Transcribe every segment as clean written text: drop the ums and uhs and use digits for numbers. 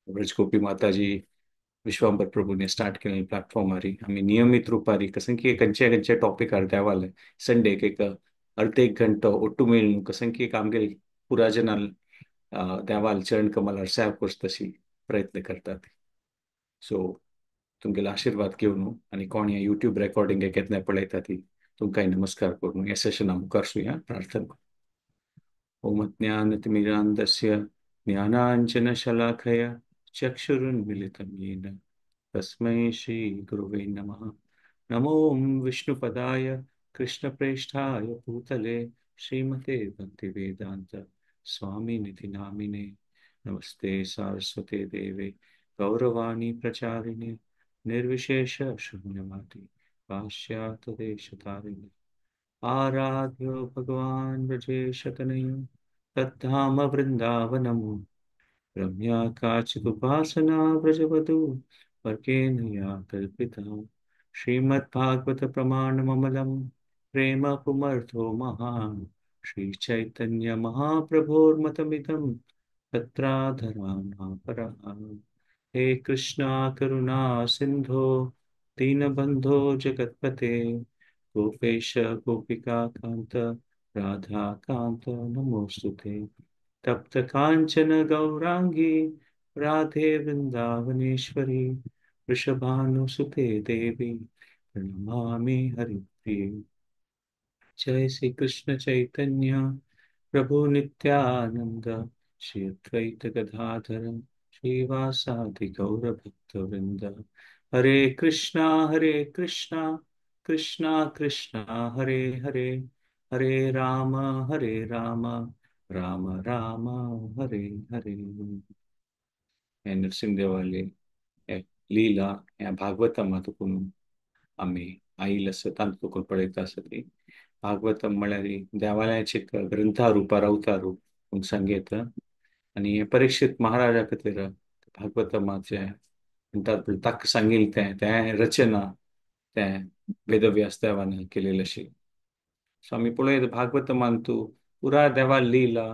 ब्रजगोपी माताजी विश्वांबर प्रभूने स्टार्ट केलेले प्लॅटफॉर्मारी आमी नियमीत रुपारी कसंकी खंयचे खंयचे टॉपिकार देवाले संडेक एक अर्द एक घंटो ओट्टू मेळून कसंकी एक आमगेले पुराजनाल देवाल चरण कमलार सेव करता तशी प्रयत्न करतात. सो तुमगेलो आशिर्वाद घेवन आनी कोण हें युट्यूब रेकॉर्डिंग केन्ना पळयता ती तुमकांय नमस्कार करून ह्या सेशना मुखार सुया प्रार्थना. ओम अज्ञानतिमिरान्धस्य ज्ञानाञ्जनशलाकया चक्षुरुन्मीलितं येन तस्मै श्री गुरुवे नमः. नमो विष्णुपदाय कृष्णप्रेष्ठाय भूतले श्रीमते भक्तिवेदांत स्वामिनिति नामिने. नमस्ते सारस्वते देवे गौरवाणी प्रचारिणे निर्विशेष शून्यवादी पाश्चात्यदेशतारिणे. आराध्यो भगवान व्रजेशतनयो तद्धाम वृंदावनम. रम्या काचिदुपासना व्रजवधू वर्गेण या कल्पिता. श्रीमद्भागवत प्रमाणममलं प्रेम पुमर्थो महान्. श्री चैतन्य महाप्रभोर्मतमिदं तत्राधरानापरः. हे कृष्णा करुणा सिंधो दीनबंधो जगत्पते गोपेश गोपिका कांत राधा कांत नमोस्तुते. तप्त कांचन गौरांगी राधे वृंदावनेश्वरी वृषभानुसुते देवी प्रणमामि हरिप्रिये. जय श्री कृष्ण चैतन्य प्रभु नित्यानंद श्री अद्वैत गदाधर श्रीवासादि गौर भक्तवृंद. हरे कृष्णा कृष्णा कृष्णा हरे हरे, हरे राम राम राम हरे हरे. हे नरसिंहदेवाले लीला ह्या भागवतम तुकून आमी आईल आसा तांतूं तुकून पळयता आसा ती. भागवतम म्हळ्यार देवालयाचे ग्रंथा रुपार अवतार म्हूण सांगयता. आनी हे परीक्षित महाराजा खातीर भागवतमाचे म्हणटात ताका सांगिल्लें तें तें रचना तें वेदव्यास देवान केलेलें अशी. सो आमी पळयत भागवतमान तूं पुरा देवाल लीला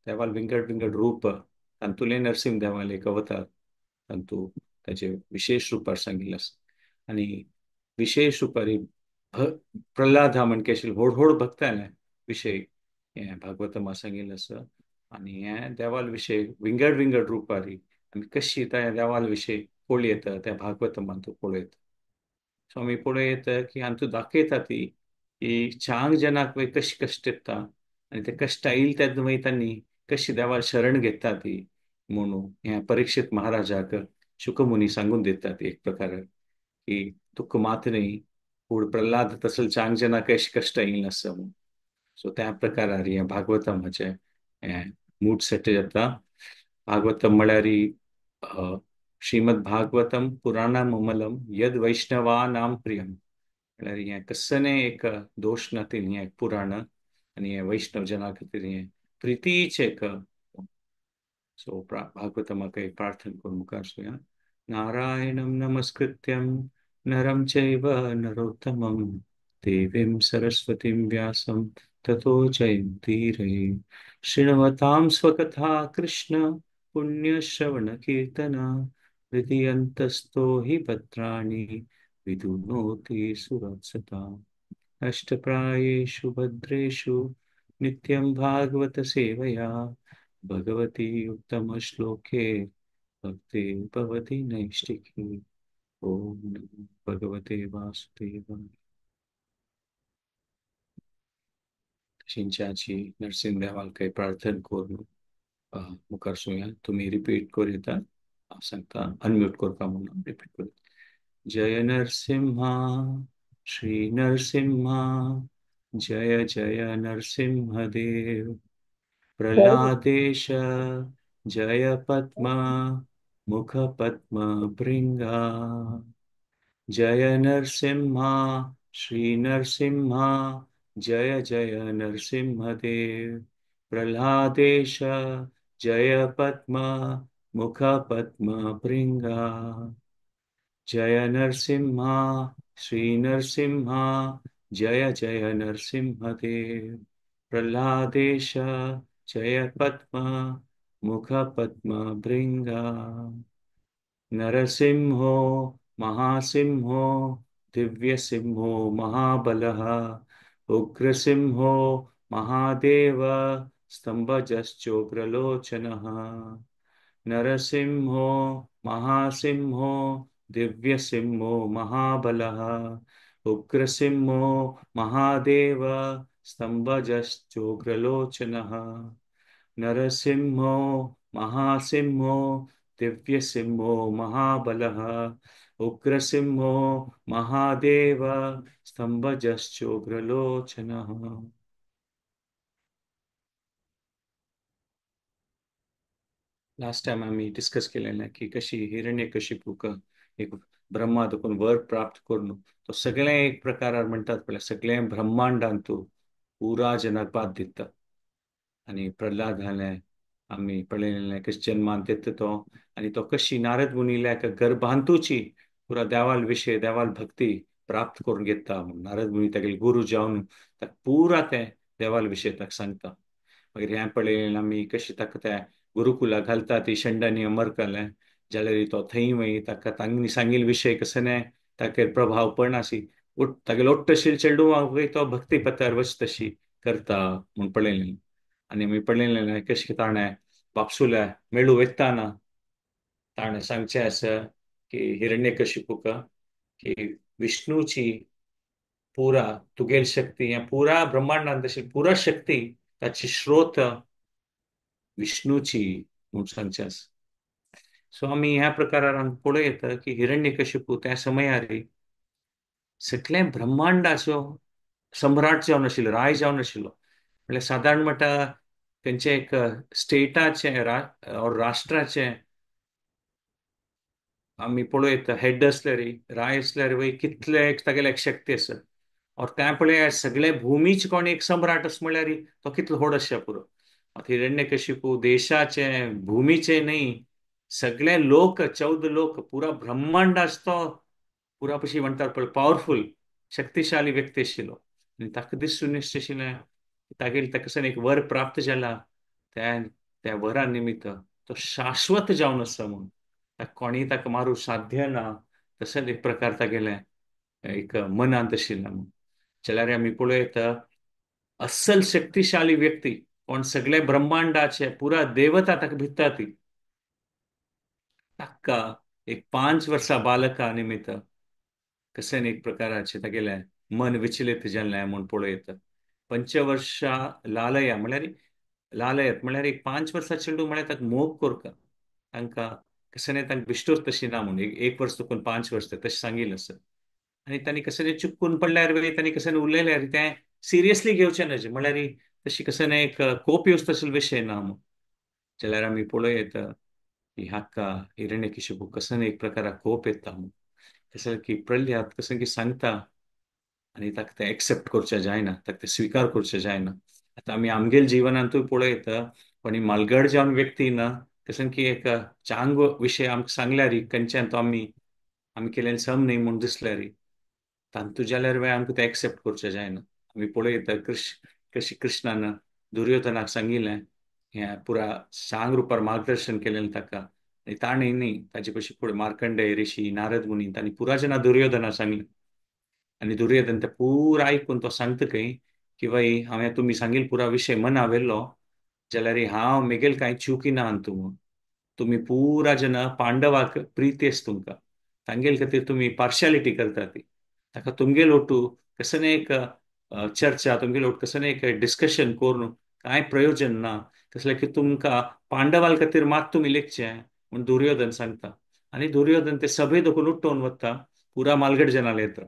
देवाल विंगड विंगड रूप तातूंतलें नरसिंह देवाले एक अवतार तातूंत ताचे विशेष रुपार सांगिल्लें आसा. आनी विशेष रुपार प्रल्हाद म्हणके आशिल्ले व्हड व्हड भक्ताले विशय हें भागवतमा सांगिल्लें आसा. आनी हें देवाल विशय विंगड विंगड रुपारी आमी कशी त्या देवाल विशय पळयता त्या भागवतमान तूं पळयता. सो आमी पळयता की हातूंत दाखयता ती की चांग जनाक वय कशी कश्ट येता आनी ते कश्ट आयले तेन्ना मागीर तांणी कशी देवाक शरण घेता ती म्हणून ह्या परीक्षित महाराजाक शुकमुनी सांगून दितात एक प्रकारे की तुका मात न्ही पूण प्रल्हाद तसले चांग जनाक अशें कश्ट आयिल्लें आसा म्हणून. सो त्या प्रकारार हें भागवतमाचें हें मूड सेट जाता. भागवतम म्हळ्यार श्रीमद भागवतम पुराणममलम यद वैष्णवानां प्रियम म्हळ्यार हें कसलें एक दोश नातिल्लें हें एक पुराण आनी हें वैष्णव जना खातीर हें प्रितीचें एक. सो भागवतमाक एक प्रार्थना करून मुखार सुया. नारायणं नमस्कृत्यं नरं चैव नरोत्तमं देवीं सरस्वतीं व्यासं ततो जयन्तीरये. शृण्वतां स्वकथा कृष्ण पुण्यश्रवणकीर्तना हृदि अन्तस्थो हि भद्राणि विधुनोति सुरत्सता. अष्टप्रायेषु भद्रेषु नित्यं भागवत सेवया भगवती उत्तमश्लोके भक्ति भवति नैष्ठिकी. ओम नमो भगवते वासुदेवाय. शिंच्याची नरसिंह देवाक प्रार्थना करून मुखार सुया. तुमी रिपीट करूं येता, हांव सांगता अनम्यूट करपा म्हणून रिपीट करूं. जय नरसिंहा श्री नरसिंहा जय जय नरसिंहदेव. प्रल्हादेश जय पद्म मुख पद्म भृंगा. जय नरसिंहा श्री नरसिंहा जय जय नरसिंहदेव. प्रल्हादेश जय पद्म मुख पद्म भृंगा. जय नरसिंहा श्री नरसिंहा जय जय नरसिंहदेव. प्रल्हादेश जय पद्म मुख पद्म भृंगा. नरसिंहो महासिंहो दिव्यसिंहो महाबलः उग्रसिंहो महादेव स्तंभजश्चोग्रलोचनः। नरसिंहो महासिंहो दिव्यसिंहो महाबलः उग्रसिंहो महादेव स्तंभजश्चोग्रलोचनः। नरसिंहो महासिंहो दिव्यसिंहो महाबलः उग्रसिंहो महादेव स्तंभजश्चोग्रलोचनः। लास्ट टाइम आमी डिस्कस केलेलें की कशी हिरण्यकशिपूक एक ब्रह्मा देखून वर प्राप्त करून तो सगळें एक प्रकारार म्हणटात पळय सगळें ब्रह्मांडान तूं पुरा जनाक बाद दिता। आनी प्रल्हाद जालें आमी पळयलें कशें जन्मान येता तो आनी तो कशी नारद मुनील्या गर्भांतूची पुरा देवाल विशय देवाल भक्ती प्राप्त करून घेता म्हूण नारद मुनी तागेले गुरू जावन ताका पुरा तें देवाल विशय ताका सांगता। मागीर हें पळयलें आमी कशी ताका त्या गुरुकुला घालता ती शंडानी अमरकालें जाल्यार तो थंय वय ताका तांणी सांगिल्ले विशय कसो ताका प्रभाव पडनाशी तागेलो ओट्टशील चेडूं तो भक्ती पथार वच तशी करता म्हूण पळयलें। आनी आमी पळयलें कशें ताणें बापसुल्या मेळू वयताना ताणें सांगचें आसा की हिरण्यकशिपूक की विष्णूची पुरा तुगेल शक्ती ह्या पुरा ब्रह्मांडान तशी पुरा शक्ती ताची स्रोत विष्णूची म्हूण सांगचें आसा। सो आमी ह्या प्रकारान पळोवं येता की हिरण्यकशिपू त्या समयार सगळें ब्रह्मांडाचो सम्राट जावन आशिल्लो, राय जावन आशिल्लो। म्हणल्यार सादारण म्हणटा तेंचे एक स्टेटाचें ऑर राष्ट्राचें आमी पळोवं येता हेड आसल्यार राय आसल्यार वय कितले एक तागेले एक शक्ती आसा और त्या पळय सगळे भुमीच कोण एक सम्राट आसा म्हणल्यार तो कितलो व्हड आसता पुरो। आतां हिरण्यकशिपू देशाचे भुमीचे न्ही सगळे लोक 14 लोक पुरा ब्रह्मांड आसतो पुरा पशी म्हणटात पळय पावरफूल शक्तिशाली व्यक्ती आशिल्लो। आनी ताका दिसून आशिल्लें तागेले ताका एक वर प्राप्त जाला त्या त्या वरा निमित्त तो शाश्वत जावन आसा म्हूण ताका कोणीय ताका मारूंक साध्य ना तशेंच एक प्रकार तागेलें एक मनांत आशिल्लें म्हूण। जाल्यार आमी पळोवं येता अस्सल शक्तिशाली व्यक्ती कोण सगळे ब्रह्मांडाचे पुरा देवता ताका भिता ती ताका एक 5 वर्सां बालका निमित्त कशें एक प्रकाराचें तागेलें मन विचलित जाल्लें म्हूण पळोवं येता। पंचवर्षा लालया म्हणल्यार लालयत म्हणल्यार एक 5 वर्सां चेडूं म्हळ्यार ताका मोग करता तांकां कशें न्ही तांकां बिश्टोच तशी ना म्हूण एक वर्स चुकून 5 वर्स तशें सांगिल्लें आसा। आनी तांणी कशें न्ही चुकून पडल्यार बी तांणी कशें उलयल्यार तें सिरियसली घेवचें न्हय म्हणल्यार तशी कशें न्ही एक कोप येवचो तसलो विशय ना म्हूण। जाल्यार आमी पळोवं येता की हाका हिरण्यकशिपू कसो एक प्रकाराक कोप येता म्हूण कशें की प्रल्हाद कशें की सांगता आनी ताका तें एक्सेप्ट करचें जायना ताका तें स्विकार करचें जायना। आतां आमी आमगेल जिवनांतूय पळोवं येता कोणी मालगड जावन व्यक्ती ना कशें की एक चांग विशय आमकां सांगल्यार खंयच्यान तो आमी आमी केलें सम न्ही म्हूण दिसल्यार तांतू जाल्यार वेळ आमकां तें एक्सेप्ट करचें जायना। आमी पळोवं येता कशी कृष्णान दुर्योधनाक सांगिल्लें हें पुरा सांग रुपार मार्गदर्शन केलें ताका आनी ताणें न्ही ताजे पशी फुडें मार्कंडेय ऋषी नारद मुनी तांणी पुरा जेन्ना दुर्योधनाक सांगलें आनी दुर्योधन तें पुरा आयकून तो सांगता खंय की बाई हांवें तुमी सांगिल्लो पुरा विशय मना व्हेल्लो जाल्यार हांव मेगेल कांय चुकी ना अंतू तुमी पुरा जेन्ना पांडवाक प्रिती आसा तुमकां तांगेल खातीर तुमी पार्शियलिटी करता ती ताका तुमगेल ओटू कसं एक चर्चा तुमगेल ओटू कसं एक डिस्कशन करून कांय प्रयोजन ना कसलें की तुमकां पांडवाल खातीर मात तुमी लेखचें म्हूण दुर्योधन सांगता। आनी दुर्योधन ते सभे देखून उठोवन वता पुरा मालगड जनाल येता।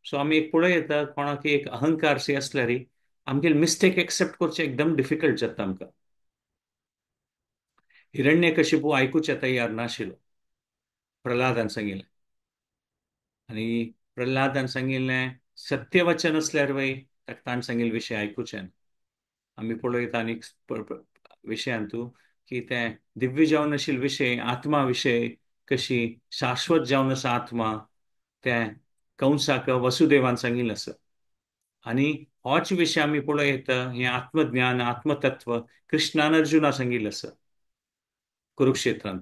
सो आमी एक पळोवं येता कोणाक एक अहंकार शी आसल्यार आमगेले मिस्टेक एक्सेप्ट करचें एकदम डिफिकल्ट जाता आमकां। हिरण्यकशिपू आयकुचें तयार नाशिल्लो प्रल्हादान सांगिल्लें आनी प्रल्हादान सांगिल्लें सत्यवचन आसल्यार वय ताका ताणें सांगिल्ले विशय आयकुचें ना। आमी पळोवं येता आनी विशयांतू की तें दिव्य जावन आशिल्ले विशय आत्मा विशय कशी शाश्वत जावन आसा आत्मा तें कंसाक वसुदेवान सांगिल्लें आसा। आनी होच विशय आमी पळोवं येता हें आत्मज्ञान आत्मतत्व कृष्णान अर्जुना सांगिल्लें आसा कुरुक्षेत्रांत।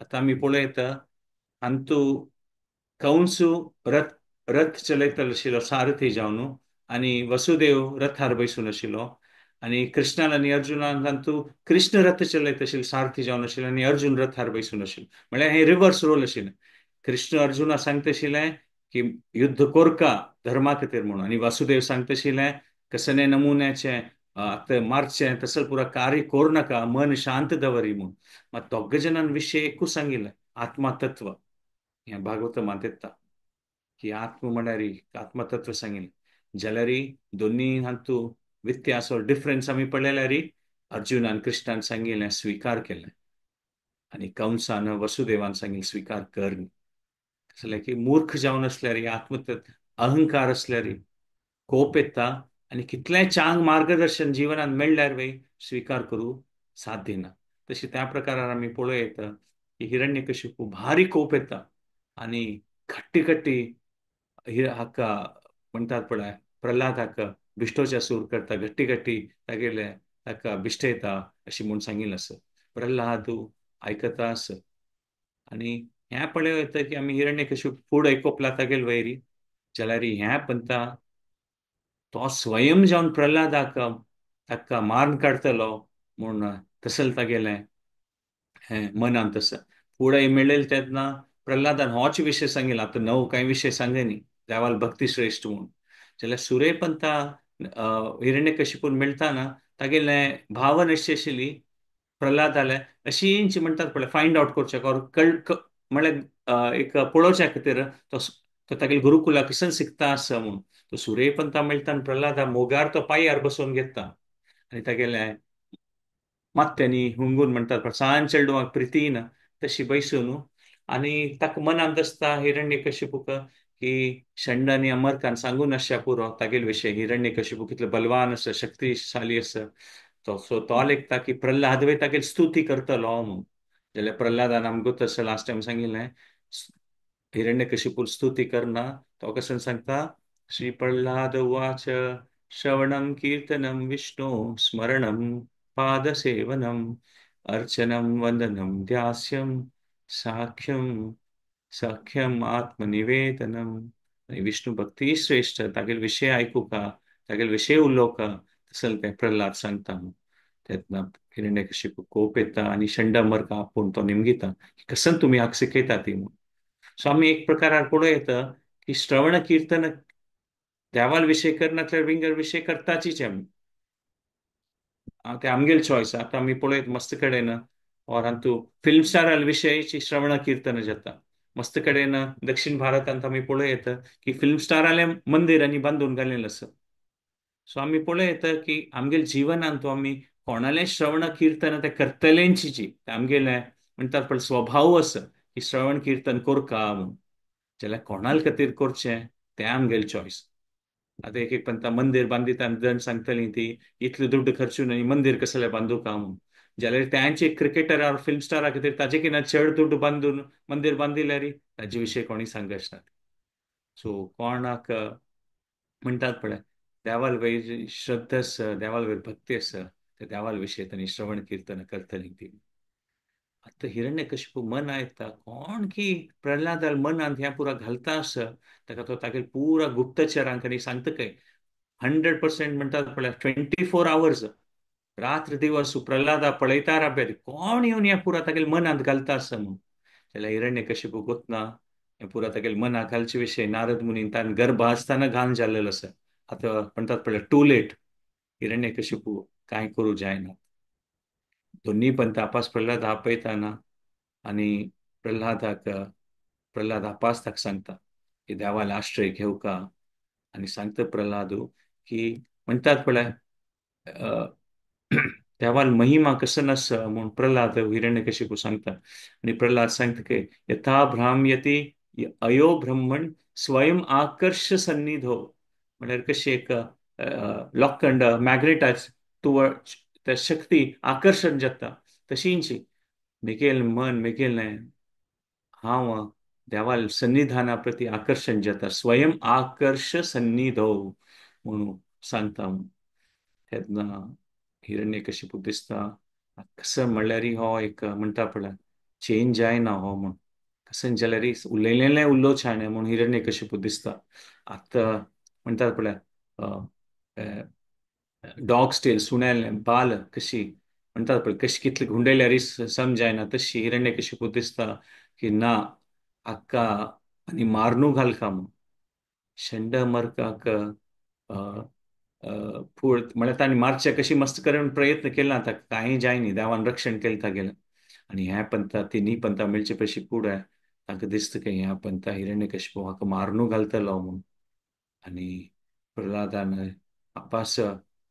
आतां आमी पळोवं येता अंतू कंसू रथ रथ चलयतलो आशिल्लो सारथी जावन आनी वसुदेव रथार बसून आशिल्लो आनी कृष्णान आनी अर्जुनान तांतू कृष्ण रथ चलयत आशिल्लो सारथी जावन आशिल्लो आनी अर्जुन रथार बसून आशिल्लो. म्हळ्यार हें रिवर्स रोल आशिल्लें. कृष्ण अर्जुना सांगता आशिल्लें की युद्ध कोरका धर्मा खातीर म्हणून आनी वासुदेव सांगता आशिल्लें कसले नमुन्याचें आतां मारचें तसो पुरा कार्य करूं नाका, मन शांत दवरी म्हूण. मात दोग जाणान विशय एकूच सांगिल्लें, आत्मतत्व. हें भागवतमांत येता की आत्म म्हळ्यार आत्मतत्व सांगिल्लें. जाल्यार दोनी हातूंत व्यत्यास डिफरन्स आमी पळयल्यार अर्जुनान कृष्णान सांगिल्लें स्विकार केलें आनी कंसान वसुदेवान सांगिल्लें स्विकार कर. कसलें की मूर्ख जावन आसल्यार आत्मतत्व अहंकार आसल्यार कोप येता आनी कितलेंय चांग मार्गदर्शन जिवनांत मेळ्ळ्यार वय स्विकार करूं साध्य ना. तशें त्या प्रकारान आमी पळोवं येता की हिरण्यकशिपू भारी कोप येता आनी घट्टी घट्टी हाका म्हणटात पळय प्रल्हाद हाका बिश्टोच्या सूर करता, घट्टी घट्टी तागेले ताका बिश्टयता अशें म्हूण सांगिल्लें आसा. प्रल्हाद आयकता आसा आनी हें पळोवं येता की आमी हिरण्यकशिपू फूड कोपला तागेले वैरी जाल्यार हें पंता तो स्वयं जावन प्रल्हादाक ताका मारून काडटलो म्हूण तसल तागेलें हें मनांत आसा. फुडें मेळ्ळें तेन्ना प्रल्हादान होच विशय सांगिल्लो, आतां नवो कांय विशय सांगनी, देवाल भक्ती श्रेश्ठ म्हूण. जाल्यार सुरेपंता हिरण्यकशिपून मेळटाना तागेलें भावन अशी आशिल्ली प्रल्हादाले अशींच म्हणटात पळय फायंड आवट करचें ऑर कळ म्हळ्यार एक पळोवच्या खातीर तो तागेले गुरुकुला कसन शिकता आसा म्हूण. तो सुरेपंता मेळटा आनी प्रल्हादा मोगार तो पांयार बसोवन घेता आनी तागेले मात्यांनी हुंगून म्हणटात पळय सान चेडवांक प्रितीन तशी बैसून आनी ताका मनांत आसता हिरण्यकशिपूक की शंड आनी अमरकान सांगून आसच्या पुरो तागेले विशय हिरण्यकशिपू कितलो बलवान आसा, शक्तिशाली आसा. तो सो तो लेखता की प्रल्हाद वय तागेली स्तुती करतलो म्हूण. जाल्यार प्रल्हादान आमकां तशें लास्ट टायम सांगिल्लें हिरण्यकशिपूर स्तुती करना, तो कसो सांगता श्री प्रल्हाद उवाच श्रवणं कीर्तनं विष्णु स्मरणं पादसेवनम् अर्चनं वंदनं ध्यास्यं साख्यं सख्यम आत्मनिवेदनम. आनी विष्णु भक्ती श्रेश्ठ, तागेले विशय आयकुका, तागेले विशय उलोवका तसो तें प्रल्हाद सांगता. तेन्ना हिरण्यकशिपू कोप येता आनी शंडमर्ग आपोवन तो निमगिता की कसन तुमी हाका शिकयता ती म्हूण. सो आमी एक प्रकारार पळोवं येता की श्रवण कीर्तन देवाल विशय करनासल्यार विंगड विशय करताचीच आमी, ते आमगेल चॉयस. आतां आमी पळयत मस्त कडेन ऑर हातूंत फिल्म स्टाराल विशयची श्रवण कीर्तन जाता मस्त कडेन. दक्षिण भारतांत आमी पळयत की फिल्म स्टारालें मंदिर आनी बांदून घालेलें आसा. सो आमी पळयत की आमगेले जिवनांत आमी कोणालें श्रवण कीर्तन तें करतलेंची आमगेलें म्हणटात पळय स्वभाव आसा की श्रवण कीर्तन करका म्हूण. जाल्यार कोणाल खातीर करचें तें आमगेलें चॉयस. आतां एक एक पंता मंदिर बांदिता जण सांगतली ती इतले दुड्ड खर्चून आनी मंदिर कसलें बांदूका म्हूण. जाल्यार त्यांचे क्रिकेटर ऑर फिल्म स्टारा खातीर ताजे कितें चड दुड्ड बांदून मंदिर बांदिल्यार ताजे विशय कोणी सांगच ना. सो कोणाक म्हणटात पळय देवाल वयर श्रद्धा आसा, देवाल वयर भक्ती आसा, त्या देवाल विशय तांणी श्रवण कीर्तन करतली ती. आतां हिरण्यकशिपू मन आयता कोण की प्रल्हादाल मनांत ह्या पुरा घालता आसा ताका तो तागेले पुरा गुप्तचरांक आनी सांगता काय 100% म्हणटात पळय 24 आवर्स रात्र दिवस प्रल्हादा पळयता राबे कोण येवन ह्या पुरा तागेले मनांत घालता आसा म्हूण. जाल्यार हिरण्यकशिपू गोतना हें पुरा तागेले मनाक घालचे विशय नारद मुनीन तान गर्भ आसतना घाण जाल्लेलो आसा. आतां म्हणटात पळय टू लेट, हिरण्यकशिपू कांय करूं जायना. दोन्ही पंत आपास प्रल्हाद आपयताना आनी प्रल्हादाक प्रल्हाद आपास ताका सांगता की देवाल आश्रय घेवका आनी सांगता प्रल्हादू की म्हणटात पळय देवाल महिमा कसो आसा म्हूण प्रल्हाद हिरण्यकशिपू सांगता. आनी प्रल्हाद सांगता की यथा भ्राम्यति अयो ब्रह्मण स्वयं आकर्ष सन्निधो, म्हळ्यार कशी एक लोखंड मॅग्नेटाच तुवर त्या शक्ती आकर्शण जाता तशींची मेगेल मन मेगेलें हांव देवाल सन्निधाना प्रती आकर्शण जाता, स्वयं आकर्ष सन्निधो म्हणून सांगता. तेन्ना हिरण्यकशिपू दिसता कसं म्हणल्यार हो एक म्हणटा पळय चेंज जायना हो म्हूण कशें जाल्यार उलयलेलें उलोवचें न्हय म्हूण हिरण्यकशिपू दिसता. आतां म्हणटात पळय डॉग टेल, सुण्यालें बाल कशी म्हणटात पळय, कशी कितली गुंडयल्यार समजायना, तशी हिरण्यकशिपू दिसता की ना हाका आनी मारनू घालका म्हूण. शंड मरकाक पूण म्हळ्यार ताणें मारचे कशी मस्त करून प्रयत्न केला, आतां कांय जायनी, देवान रक्षण केलें तागेलें. आनी ह्या पंथा तिनूय पंथा मेळचे पशी फुडें तांकां दिसता की ह्या पंथा हिरण्यकशिपू हाका मारनू घालतलो म्हूण. आनी प्रल्हादान आपास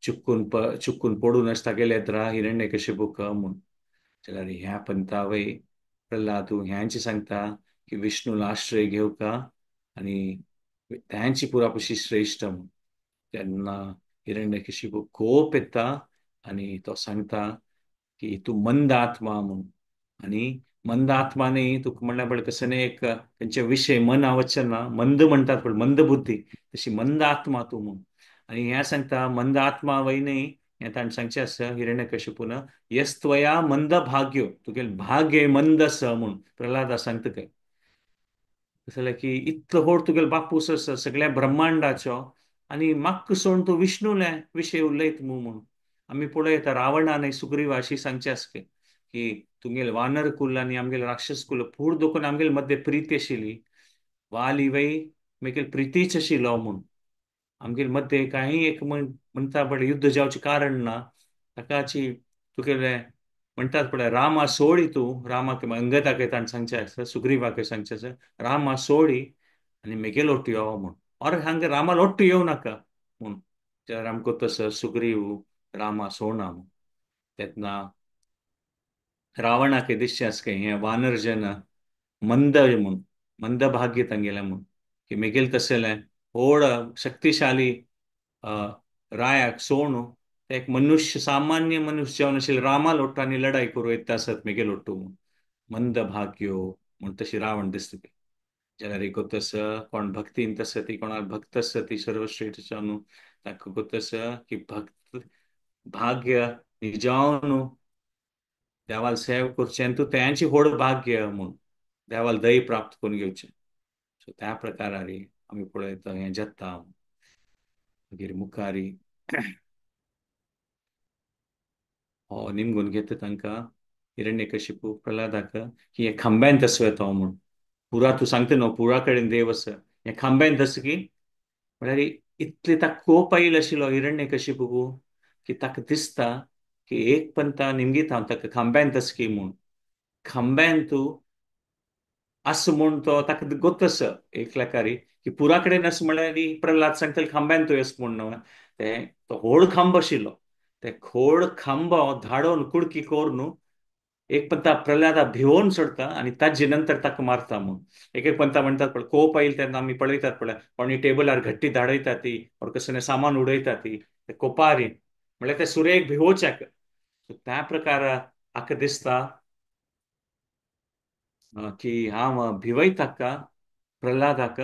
चुकून चुकून पडून आसता गेले येत्रा हिरण्यकशिपूक म्हूण. जाल्यार ह्या पंथा वय प्रल्हाद ह्यांची सांगता की विष्णूला आश्रय घेवका आनी त्यांची पुरापशी श्रेश्ठ म्हूण. तेन्ना हिरण्यकशिपू कोप येता आनी तो सांगता की तूं मंद आत्मा म्हूण. आनी मंद आत्मा न्ही तुका म्हणल्यार पळय कसं न्ही एक तेंचे विशय मन वचना, मंद म्हणटात पळय, मंद बुद्धी, तशी मंद आत्मा तूं म्हूण. आनी हें सांगता मंद आत्मा वय न्ही, हें ताणें सांगचें आसा हिरण्यकशिपून, यस्त्वया मंद भाग्यो, तुगेलें भाग्य मंद आसा म्हूण प्रल्हादा सांगता काय. जाल्यार की इतलो व्हड तुगेलो बापूस आसा सगळ्या ब्रह्मांडाचो आनी म्हाका सोडून तूं विष्णूले विशय उलयत मू म्हूण. आमी पळयता रावणान सुग्रीवा अशी सांगचें आसा की तुमगेले वानर कुल आनी आमगेले राक्षस कुल पूर दोकून आमगेले मध्य प्रीती आशिल्ली, वाली वय मागीर प्रितीच आशिल्लो म्हूण. आमगेले मध्य कांय एक म्हणटा पळय युद्ध जावचें कारण ना, ताकाची तुगेले म्हणटात पळय रामा सोडी तूं, रामाक अंगदाक ताणें सांगचें आसा, सुग्रीवाक सांगचें आसा, रामा सोडी आनी मेगेलो ओट्टू यो म्हूण, or हांगा रामा लोट्टू येवं नाका म्हूण. जाल्यार आमकां तसो सुग्रीव रामा सोडना म्हूण. तेन्ना रावणाक दिसचें आसा हें वानर जन मंद म्हूण, मंद भाग्य तांगेलें म्हूण, की मेगेल तसलें व्हड शक्तिशाली रायाक सोणू ते एक मनुष्य सामान्य मनुष्य जावन आशिल्ले रामा लोट्टू आनी लढाई करूं येता आसत मेगेल लोट्टू म्हूण, मंद भाग्यो म्हूण तशी रावण दिसता. जाल्यार एक तसं कोण भक्तीन तसं ती कोणाक भक्त आसा ती सर्वश्रेष्ठ जावन ताका तसं की भक्त भाग्य निजावन देवाल सेव करचें आनी तूं तेंची व्हड भाग्य म्हूण देवाल दही प्राप्त करून घेवचें. सो त्या प्रकारारी आमी पळयता हें जाता. मागीर मुखारी हो निमगून घेता तांकां हिरण्यकशिपू प्रल्हादाक की हे खांब्यान तसो येता म्हूण. पुरा तूं सांगता न्हू पुरा कडेन देव आसा, हे खांब्यान तसो की म्हळ्यार इतले ताका कोप आयिल्लो आशिल्लो हिरण्यकशिपूक की ताका दिसता की एक पंथा निमगीत हांव ताका खांब्यान तसो की म्हूण, खांब्यान तूं आसा म्हूण तो ताका गोत आसा एकल्याकारी की पुरा कडेन आसा म्हळ्यार प्रल्हाद सांगतले खांब्यान तूं येस म्हूण न्हू. तें तो व्हड खांब आशिल्लो, ते खोड खांबो धाडोवन कुडकी करून एक पंथा प्रल्हादा भिवोन सोडता आनी ताजे नंतर ताका मारता म्हूण. एक एक पंथा म्हणटात पळय कोप आयल तेन्ना आमी पळयतात पळय कोणी टेबलार घट्टी धाडयता ती or कसलें सामान उडयता ती ते कोपारी म्हळ्यार ते सुरेक भिवोवच्याक. त्या प्रकार हाका दिसता की हांव भिवयता ताका प्रल्हादाक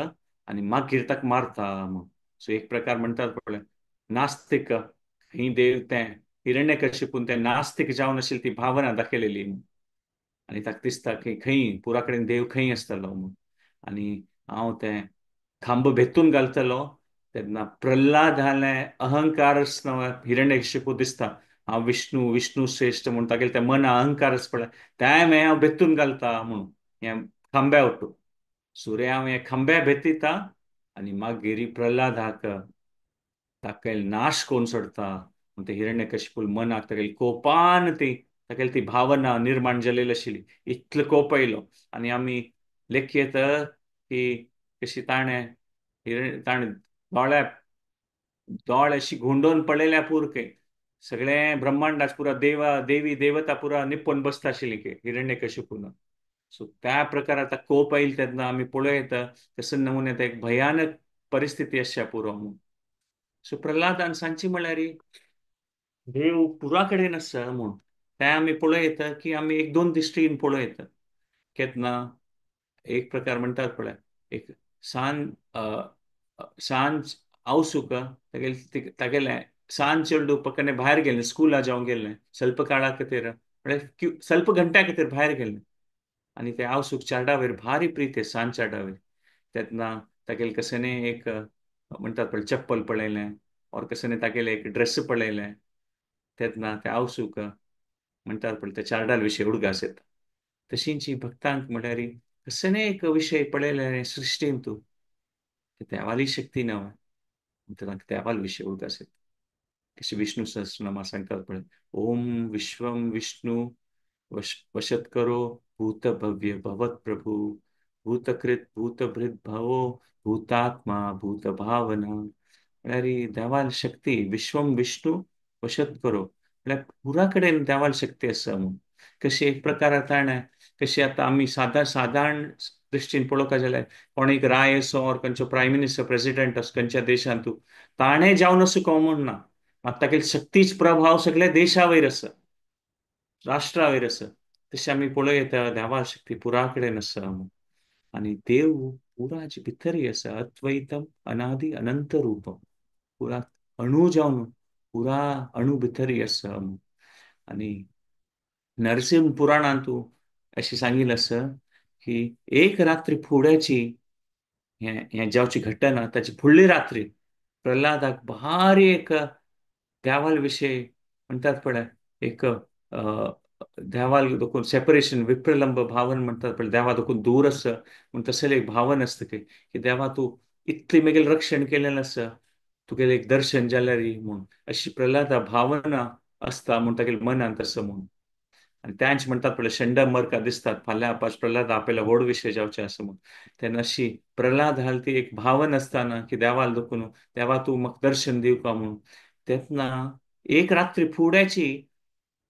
आनी मागीर ताका मारता म्हूण. सो एक प्रकार म्हणटात पळय नास्तिक ही देव तें हिरण्यकशिपून तें नास्तिक जावन आशिल्ली ती भावना दाखयलेली आनी ताका दिसता की खंय पुरा कडेन देव खंय आसतलो म्हूण. आनी हांव तें खांब भेतून घालतलो तेन्ना प्रल्हादालें अहंकारच हिरण्यकशिपू दिसता हांव विष्णू विष्णू श्रेश्ठ म्हूण तागेलें तें मन अहंकारच पळय तें मागीर हांव भेतून घालता म्हूण हें खांब्या वटू सुर्या हांव हें खांब्या भेतिता आनी मागीर प्रल्हादाक ताका नाश करून सोडता म्हूण ते हिरण्यकशिपूल मनाक तागेली कोपान ती तागेली ती भावना निर्माण जालेली आशिल्ली, इतलो कोप आयलो. आनी आमी लेखयत की कशी ताणें ताणें दोळ्या दोळे अशी गुंडोवन पळयल्या पुरके सगळें ब्रह्मांडाच पुरा देवा देवी देवता पुरा निपून बसता आशिल्ली की हिरण्यकशिपून. सो त्या प्रकार आतां कोप आयल तेन्ना आमी पळयता तसो नमुने एक भयानक परिस्थिती आसच्या पुरो म्हूण. सो प्रल्हादान सांगची म्हळ्यार देव पुरा कडेन आसा म्हूण तें आमी पळयता की आमी एक दोन दृश्टीन पळयता. केन्ना एक प्रकार म्हणटात पळय एक सान सान आवसूक तागेले तागेलें सान चेडूं पक्कने भायर गेलें स्कुला जावंक गेलें स्वल्प काळा खातीर म्हळ्यार स्वल्प घंट्या खातीर भायर गेलें. आनी ते आवसूक चारडावेर भारी प्रीत सान चारडावेर. तेन्ना तागेले कसने एक म्हणटात पळय चप्पल पळयलें और कसने तागेले एक ड्रेस पळयलें तेन्ना ते आवसूक म्हणटात पळय त्या चारडाल विशय उडगास येता. तशींची भक्तांक म्हळ्यार कसने एक विशय पळयले सृश्टीन तूं देवाली शक्ती ना तांकां देवाल विशय उडगास येता. कशी विष्णु सहस्रनामा सांगतात पळय, ओम विश्वम विष्णु वशत करो भूत भव्य भवत प्रभु भूतकृत भूतभृत भवो भूतात्मा भूत भावना. म्हळ्यार देवाल शक्ती विश्वम विष्णु वशत करो म्हळ्यार पुरा कडेन देवाल शक्ती आसा म्हूण. कशी एक प्रकार ताणें कशी आतां आमी सादारण दृश्टीन पळोवपाक जाल्यार कोण एक राय असो ओर खंयचो प्रायम मिनिस्टर प्रेसिडेंट असो खंयच्या देशांत ताणें जावन असो कोण म्हूण ना, मात तागेली शक्तीच प्रभाव सगळ्या देशा वयर आसा, राष्ट्रा वयर आसा. तशें आमी पळोवं येता देवा शक्ती पुरा कडेन आसा म्हूण. आनी देव पुराचे भितरय आसा, अद्वैतम अनादि अनंत रूपम, पुरा अणू जावन पुरा अणू भितरय आसा म्हूण. आनी नरसिंह पुराणांतू अशें सांगिल्लें आसा की एक रात्री फुड्याची हें जावची घटना ताची फुडली रात्री प्रल्हादाक भारी एक देवाल विशय म्हणटात पळय एक देवाल देखून सेपरेशन विप्रलंब भावन म्हणटात पळय, देवा देखून दूर आसा म्हूण तसलें एक भावन आसता की देवा तूं इतलें मेगेलें रक्षण केलें आसा तुगेलें एक दर्शन जाल्यार म्हूण अशी प्रल्हादा भावना आसता म्हूण तागेल्या मनांत आसा म्हूण. आनी त्यांच म्हणटात पळय शंड मरका दिसतात फाल्यां आपास प्रल्हाद आपल्याला व्हड विशय जावचे आसा म्हूण. तेन्ना अशी प्रल्हाद हाल ती एक भावन आसतना की देवाल देखून देवा तूं म्हाका दर्शन दिवका म्हूण. तेन्ना एक रात्री फुड्याची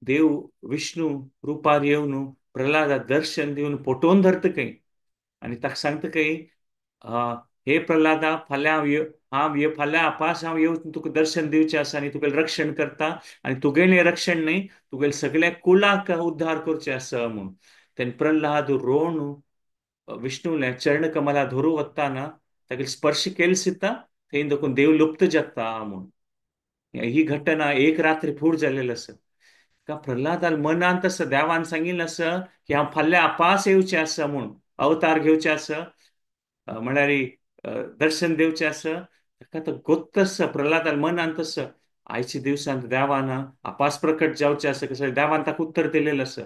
देव विष्णू रुपार येवन प्रल्हादा दर्शन दिवन पोटोवन धरता खंय आनी ताका सांगता खंय, हे प्रल्हादा फाल्यां हांव हांव फाल्यां आपास हांव येवन तुका दर्शन दिवचें आसा आनी तुगेलें रक्षण करता आनी तुगेलें रक्षण न्हय तुगेलें सगळ्या कुलाक उद्धार करचें आसा म्हूण. तेन्ना प्रल्हाद रोण विष्णूलें चरण कमला धरू वतना तागेले स्पर्श केले सुद्दां थंय देखून देव लुप्त जाता म्हूण. ही घटना एक रात्री फूड जाल्लेली आसा. का प्रल्हादान मनांत आसा देवान सांगिल्लें आसा की हांव फाल्यां आपास येवचें आसा म्हूण, अवतार घेवचें आसा, म्हळ्यार दर्शन दिवचें आसा. ताका तो गोत्त आसा प्रल्हादान मनांत आसा आयच्या दिवसांत देवान आपास प्रकट जावचें आसा, कसं देवान ताका उत्तर दिलेलें आसा.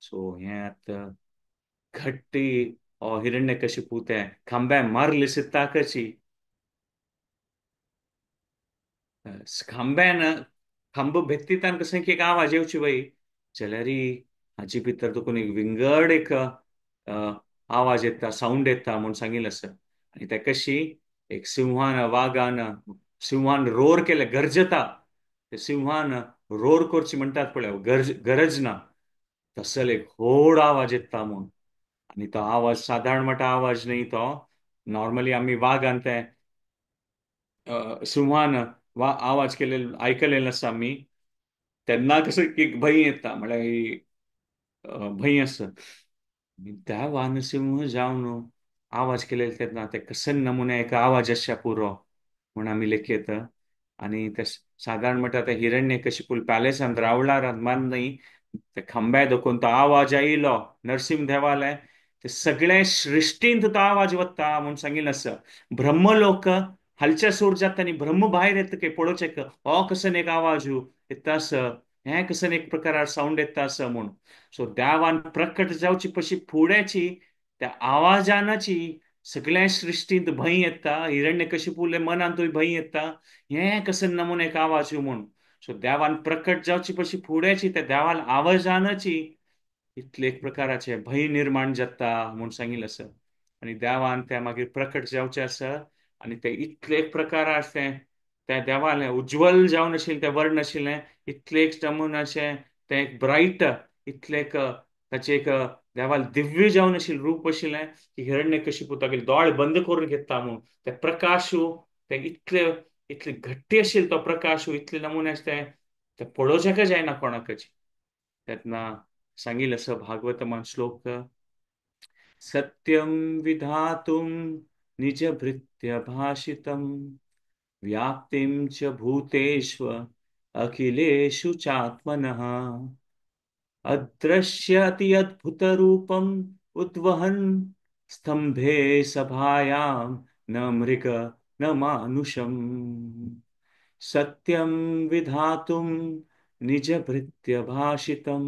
सो हें आतां घट्टी हिरण्यकशिपू तें खांब्या मारले ताकची खांब्यान खांबो भेत्तीतान कसं की एक आवाज येवची बाई जाल्यार हाची भितर तो कोणी विंगड एक आवाज येता, सावंड येता म्हूण सांगिल्लें आसा. आनी ते कशी एक सिंहान वागान सिंहान रोर केले गरजता, ते सिंहान रोर करची म्हणटात पळय गरजना तसले एक व्हड आवाज येता म्हूण. आनी तो आवाज सादारण म्हणटा आवाज न्ही, तो नॉर्मली आमी वागान ते सिंहान वा आवाज केलेलो आयकलेलो आसा आमी, तेन्ना कसो एक भंय येता, म्हळ्यार भंय आसा. त्या वानसिंह जावन आवाज केलेलो तेन्ना ते कसन नमुने एका आवाज आसच्या पुरो म्हूण आमी लेखयता. आनी ते सादारण म्हणटा ते हिरण्यकशिपूल पॅलेसांत रावळारांत मान न्हय ते खांब्या दोखून तो आवाज आयलो नरसिंह देवाले ते सगळे सृश्टींत तो आवाज वता म्हूण सांगिल्लें आसा. ब्रह्मलोक हालच्या सूर जाता आनी ब्रह्म भायर येता की पळोवचें हो कसन एक आवाज येता आसा, हें कसन एक प्रकारार सावंड येता आसा म्हूण. सो देवान प्रकट जावची पशी फुड्याची त्या आवाजानाची सगळ्या सृश्टींत भंय येता, हिरण्यकशिपूले मनांतूय भंय येता, हें कसन नमुने एक आवाज म्हूण. सो देवान प्रकट जावची पशी फुड्याची त्या देवान आवाजानाची इतले एक प्रकाराचे भंय निर्माण जाता म्हूण सांगिल्लें आसा. आनी देवान त्या मागीर प्रकट जावचें आसा आनी ते इतले एक प्रकार आसलें त्या देवालें उज्ज्वल जावन आशिल्लें तें वर्ण आशिल्लें इतलें एक नमुनाचें तें एक ब्रायट इतलें एक ताचें एक देवाल दिव्य जावन आशिल्लें रूप आशिल्लें की हिरण्यकशिपू तागेले दोळे बंद करून घेता म्हूण. ते प्रकाशू ते इतले घट्टी आशिल्ले तो प्रकाशू इतले नमुने आसले ते पळोवच्याकच जायना कोणाकच. तेन्ना सांगिल्लें आसा भागवतमान श्लोक, सत्यम विधातुं निजभृत्य भाषितं व्याप्तिं च भूतेष्व अखिलेषु चात्मनः अदृश्य अति अद्भुत रूपम उद्वहन स्तंभे सभायां न मृग न मानुषम। सत्यं विधातुं निजभृत्य भाषितं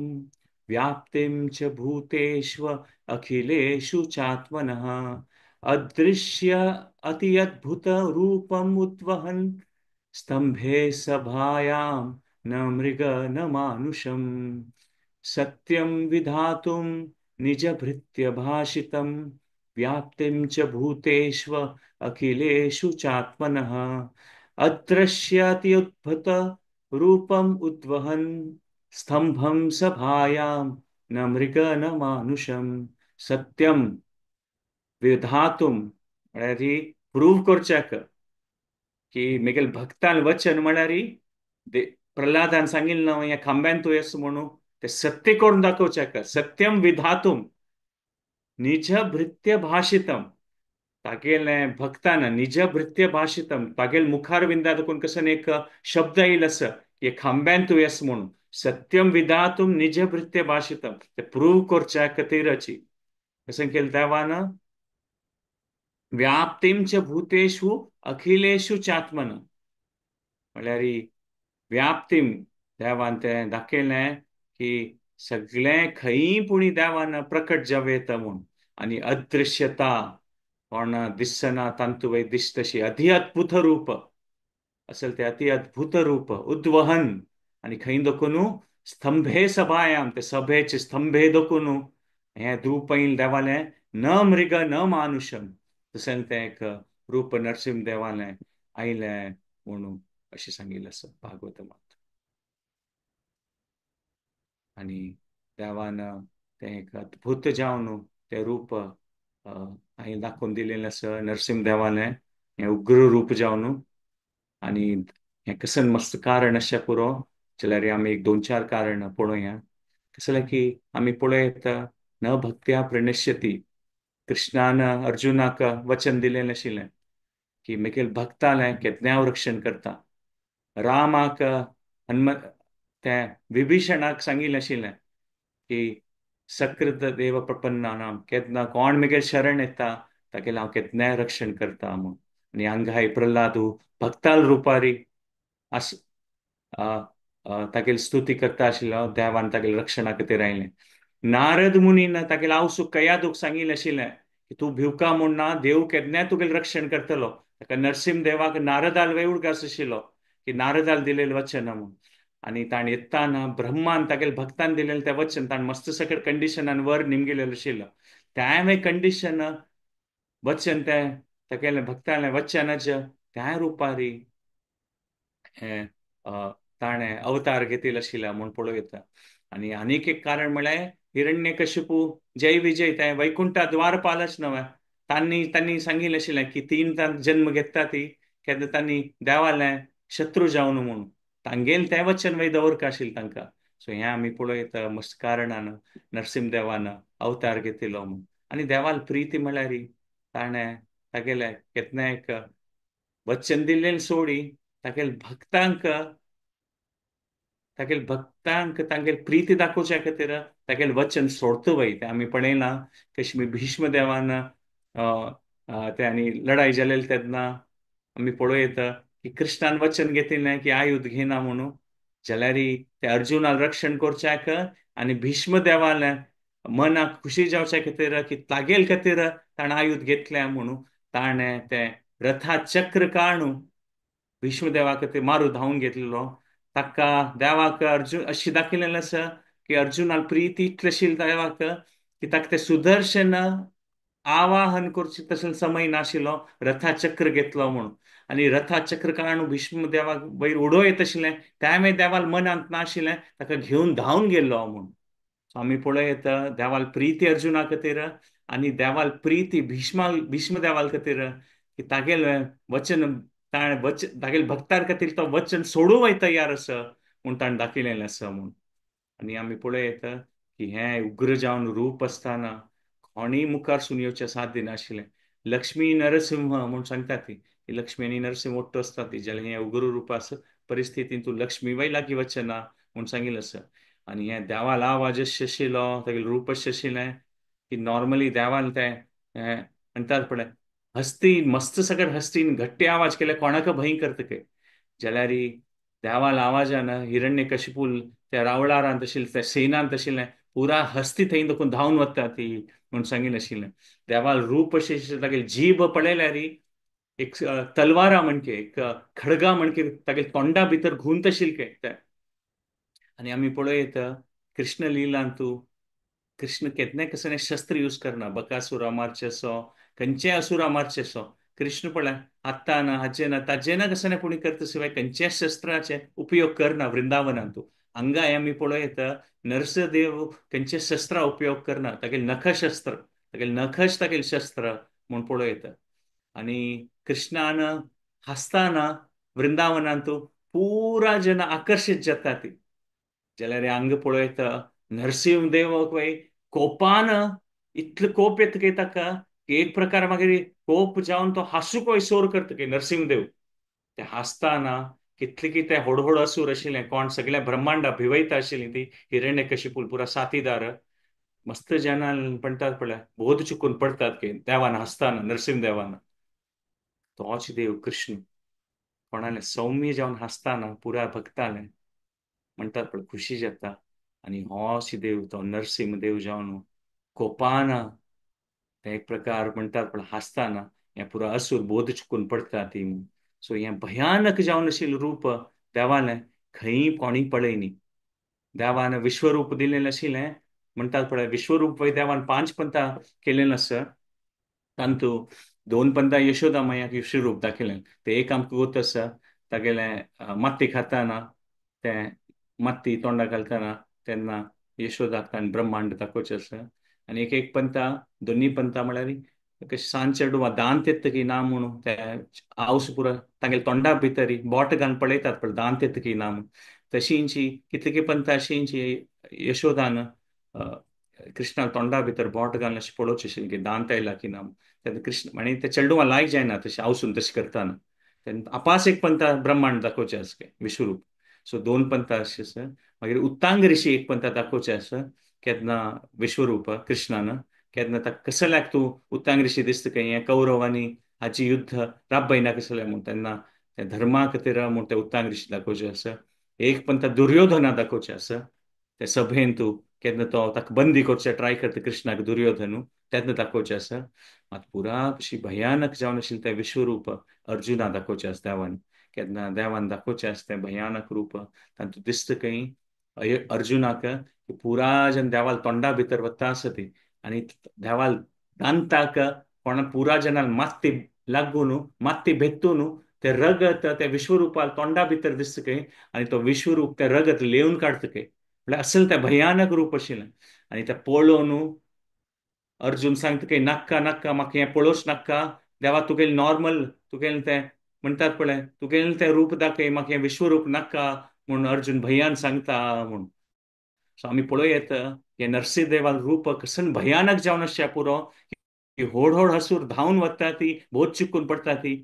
व्याप्तिं च भूतेष्व अखिलेषु चात्मनः। अदृश्य अति अद्भुत रूपम उद्वहन स्तंभे सभायां न मृग न मानुषम। सत्यं विधातुं निजभृत्य भाषितं व्याप्तिं च भूतेष्व अखिलेषु चात्मनः। अदृश्याति उद्भूत रूपम उद्वहन स्तंभं सभायां न मृग न मानुषम। सत्यम विधातुं म्हळ्यार प्रूव करच्याक की मेगेल भक्तान वचन म्हळ्यार प्रल्हादान सांगिल्लें ना ह्या खांब्यान तूं येस म्हणून ते सत्य करून दाखोवच्याक। सत्यम विधातुं निज भृत्य भाषितम तागेलें भक्तान निज भृत्य भाषितम तागेल मुखार विंदा देखून कसं एक शब्द येईल असं की खांब्यान तूं येस म्हणून। सत्यम विधातुं निज भृत्य भाषितम ते प्रूव करच्या खातीरची कसं केलें देवान व्याप्तिं च भूतेषु अखिलेषु चात्मन म्हळ्यार व्याप्तिं देवान तें दाखयलें की सगळें खंय पुणी देवान प्रकट जावं येता म्हूण। आनी अदृश्यता कोण दिसना तांतू वयर दिसतशी अति अद्भुत रूप असेल ते अति अद्भुत रूप उद्वहन आनी खंय देखून स्तंभे सभायाम ते सभेचे स्तंभे देखून हें रूप येयल देवालें न मृग न मानुषम तशें तें एक रूप नरसिंह देवालें आयलें म्हणून अशें सांगिल्लें आसा भागवतमात। आनी देवान तें एक अद्भुत जावन तें रूप हांवें दाखोवन दिलेलें आसा नरसिंह देवालें हें उग्र रूप जावन। आनी हें कसन मस्त कारण अशें पुरो जाल्यार आमी एक दोन चार कारण पळोवया। कसलें की आमी पळयता न भक्त्या प्रणश्यती कृष्णान अर्जुनाक वचन दिलेलें आशिल्लें की मेगेल भक्तालें केन्ना हांव रक्षण करता। रामाक हनुम तें विभीषणाक सांगिल्लें आशिल्लें की सकृत देव प्रपन्नानाम केन्ना कोण मेगेल शरण येता तागेलें हांव केन्नाय रक्षण करता म्हूण। आनी हांगाय प्रल्हादू भक्ताल रुपारी आस तागेली स्तुती करता आशिल्लो देवान तागेले रक्षणा खातीर आयलें। नारद मुनीन तागेले आवसूक कयादूक सांगिल्लें आशिल्लें की तूं भिवका म्हूण ना देव केन्नाय तुगेलें रक्षण करतलो। ताका नरसिंह देवाक नारदाल वेळ उडगास आशिल्लो की नारदाल दिलेलें वचन म्हूण। आनी ताणें येताना ब्रह्मान तागेले भक्तान दिलेलें तें वचन ताणें मस्त सकट कंडिशनान वर निमगिलेलें आशिल्लो त्याय मागीर कंडिशन वचन तें तागेलें भक्तालें वचनाचें त्या रुपारी हें ताणें अवतार घेतिल्लो आशिल्लो म्हूण पळोवं येता। आनी आनीक एक कारण म्हळ्यार हिरण्यकशिपू जय विजय तें वैकुंठा द्वारपालच न्हय तांणी तांणी सांगिल्लें आशिल्लें की तीन जन्म घेता ती केन्ना तांणी देवालें शत्रू जावन म्हणून तांगेलें तें वचन वय दवरका आशिल्लें तांकां। सो हें आमी पळयता मस्त कारणान नरसिंह देवान अवतार घेतिल्लो म्हूण। आनी देवाल प्रिती म्हळ्यार ताणें तागेलें केन्ना एक वचन दिल्लें सोडी तागेले भक्तांक तागेले भक्तांक तांगेली प्रिती दाखोवच्या खातीर तागेलें वचन सोडता वय तें आमी पळयलां कशी भीष्म देवान ते आनी लढाई जालेली तेन्ना आमी पळयता की कृष्णान वचन घेतिल्लें की आयुध घेना म्हणून जाल्यार ते अर्जुनाक रक्षण करच्याक आनी भीष्म देवालें मनाक खुशी जावच्या खातीर की तागेल खातीर ताणें आयुध घेतलें म्हणून ताणें तें रथा चक्र काडून भीष्म देवा खातीर मारू धांवन घेतलेलो। ताका देवाक अर्जुन अशी दाखयलेलें आसा की अर्जुनाक प्रिती इतली आशिल्ली देवाक की ताका तें सुदर्शन आवाहन करचें तसो समय नाशिल्लो रथा चक्र घेतलो म्हणून। आनी रथा चक्र काडून भीष्म देवाक वयर उडो येत आशिल्लें त्या मागीर देवाल मनांत नाशिल्लें ताका घेवन धांवन गेल्लो म्हणून। आमी पळयता देवाल प्रिती अर्जुना खातीर आनी देवाल प्रिती भीष्म देवाल खातीर की तागेलें वचन ताणें वचन तागेले भक्तार खातीर तो वचन सोडूंक वय तयार आसा म्हूण ताणें दाखयलेलें आसा म्हूण। आनी आमी पळयता की हें उग्र जावन रूप आसतना कोणीय मुखार सून येवचें साध्य नाशिल्लें। लक्ष्मी नरसिंह म्हूण सांगता ती लक्ष्मी आनी नरसिंह ओट्टो आसता ती जाल्यार हें उग्र रूप आसा परिस्थितीन तूं लक्ष्मी वय लागीं वचना म्हूण सांगिल्लें आसा। आनी हें देवाल आवाज आशिल्लो, तागेलें रूप आशिल्लें की नॉर्मली देवान तें म्हणटात पळय हस्ती मस्त सगळें हस्तीन घट्टे आवाज केले कोणाक भंय करता काय जाल्यार देवाल आवाजान हिरण्यकशिपूल त्या रावळारांत आशिल्लें, त्या सेनांत आशिल्लें पुरा हस्ती थंय देखून धांवन वता ती म्हूण सांगिल्लें आशिल्लें. देवाल रूप अशें तागेली जीभ पळयल्यार एक तलवारा म्हणके एक खडगा म्हणके तागेले तोंडा भितर घुंत आशिल्लें काय तें. आनी आमी पळयत कृष्ण लिलांतू कृष्ण केन्नाय कसलें शस्त्र यूज करना, बकासुरा मारचे असो खंयचेय असुरा मारचे असो कृष्ण पळय आत्ता ना हाचे ना ताजे ना कसलें पुणी करता शिवाय खंयच्याय शस्त्राचे उपयोग करना वृंदावनांतू. हांगा आमी पळयत नरसिंहदेव खंयचे शस्त्रा उपयोग करना, तागेले नखशस्त्र, तागेले नखश तागेले शस्त्र म्हूण पळयत. आनी कृष्णान हासतना वृंदावनांतू पुरा जन आकर्शीत जाता ती. जाल्यार हांगा पळयता नरसिंहदेवाक वय कोपान इतलो कोप येता की ताका की एक प्रकार मागीर कोप जावन तो हासूक वय सोर करता की नरसिंहदेव. ते हासतना कितले कितें व्हड व्हड असूर आशिल्लें कोण सगळ्या ब्रह्मांडा भिवयता आशिल्ली ती हिरण्यकशिपूल पुरा साथीदार मस्त जनान म्हणटात पळय बोध चुकून पडटात की देवान हासतना नरसिंहदेवान. तोच देव कृष्ण कोणाले सौम्य जावन हासतना पुरा भक्ताले म्हणटात पळय खुशी जाता. आनी होच देव तो नरसिंहदेव जावन कोपान ते एक प्रकार म्हणटात पळय हासतना हें पुरा असूर बोध चुकून पडटा ती. सो हें भयानक जावन आशिल्लें रूप देवालें खंय कोणी पळयनी. देवान विश्वरूप दिलेलें आशिल्लें म्हणटात पळय विश्वरूप वय देवान 5 पंथा केलेलें आसा, तातूंत 2 पंथा यशोदा मायाक विश्वरूप दाखयलें. तें एक आमकां गोत आसा तागेलें माती खाताना तें माती तोंडा घालतना तेन्ना यशोदाक ताणें ब्रह्मांड दाखोवचें आसा. आनी एक एक पंथा दोनी पंथा म्हळ्यार कशें सांज चेडवां दांत येता की ना म्हणून ते आवस पुरो तांगेले तोंडा भितर बोट घालून पळयतात पळय दांत येता की ना म्हणून. तशींची कितली पंथा अशींची यशोदान कृष्णा तोंडा भितर बोट घालून अशें पळोवचें आशिल्लें की दांत आयला की ना. तेन्ना कृष्ण आनी ते चेडवां लायक जायना तशें आवसून तशें करतना तेन्ना आपास एक पंथा ब्रह्मांड दाखोवचें आसा विश्वरूप. सो 2 पंथा अशें आसा. मागीर उत्तांग ऋषी एक पंथा दाखोवचें आसा केन्ना विश्वरूप कृष्णान केन्ना ताका कसल्याक तूं उत्तांग ऋषी दिसता काय हें कौरवांनी हाची युद्ध राबयना कसलें म्हूण तेन्ना त्या धर्मा खातीर म्हूण ते उत्तांग ऋषी दाखोवचें आसा. एक पंथा दुर्योधना दाखोवचें आसा ते सभेन तूं केन्ना तो ताका बंदी करचें ट्राय करता कृष्णाक दुर्योधनू तेन्ना दाखोवचें आसा. मात पुरा अशी भयानक जावन आशिल्लें तें विश्वरूप अर्जुना दाखोवचें आसा देवान. केन्ना देवान दाखोवचें आसा तें भयानक रूप तातूंत दिसता खंय अर्जुनाक की पुरा जन देवाल तोंडा भितर वता आसा ती आनी देवाल दांताक कोणा पुरा जनाल माती लागून माती भेटून ते रगत त्या विश्वरूपाल तोंडा भितर दिसता खंय आनी तो विश्वरूप ते रगत लेवन काडटा खंय म्हळ्यार असल तें भयानक रूप आशिल्लें. आनी तें पळोवन अर्जुन सांगता की नाक्का नाक्का म्हाका हें पळोवच नाक्का देवा, तुगेलें नॉर्मल तुगेलें तें म्हणटात पळय तुगेलें तें रूप दाखय म्हाका हें विश्वरूप नाक्का म्हूण अर्जुन भंयान सांगता म्हूण. सो आमी पळोवं हें नरसिंहदेवाल रूप कसन भयानक जावन आसचें पुरो की व्हड व्हड हसूर धांवन वता ती बोध चिकून पडटा ती.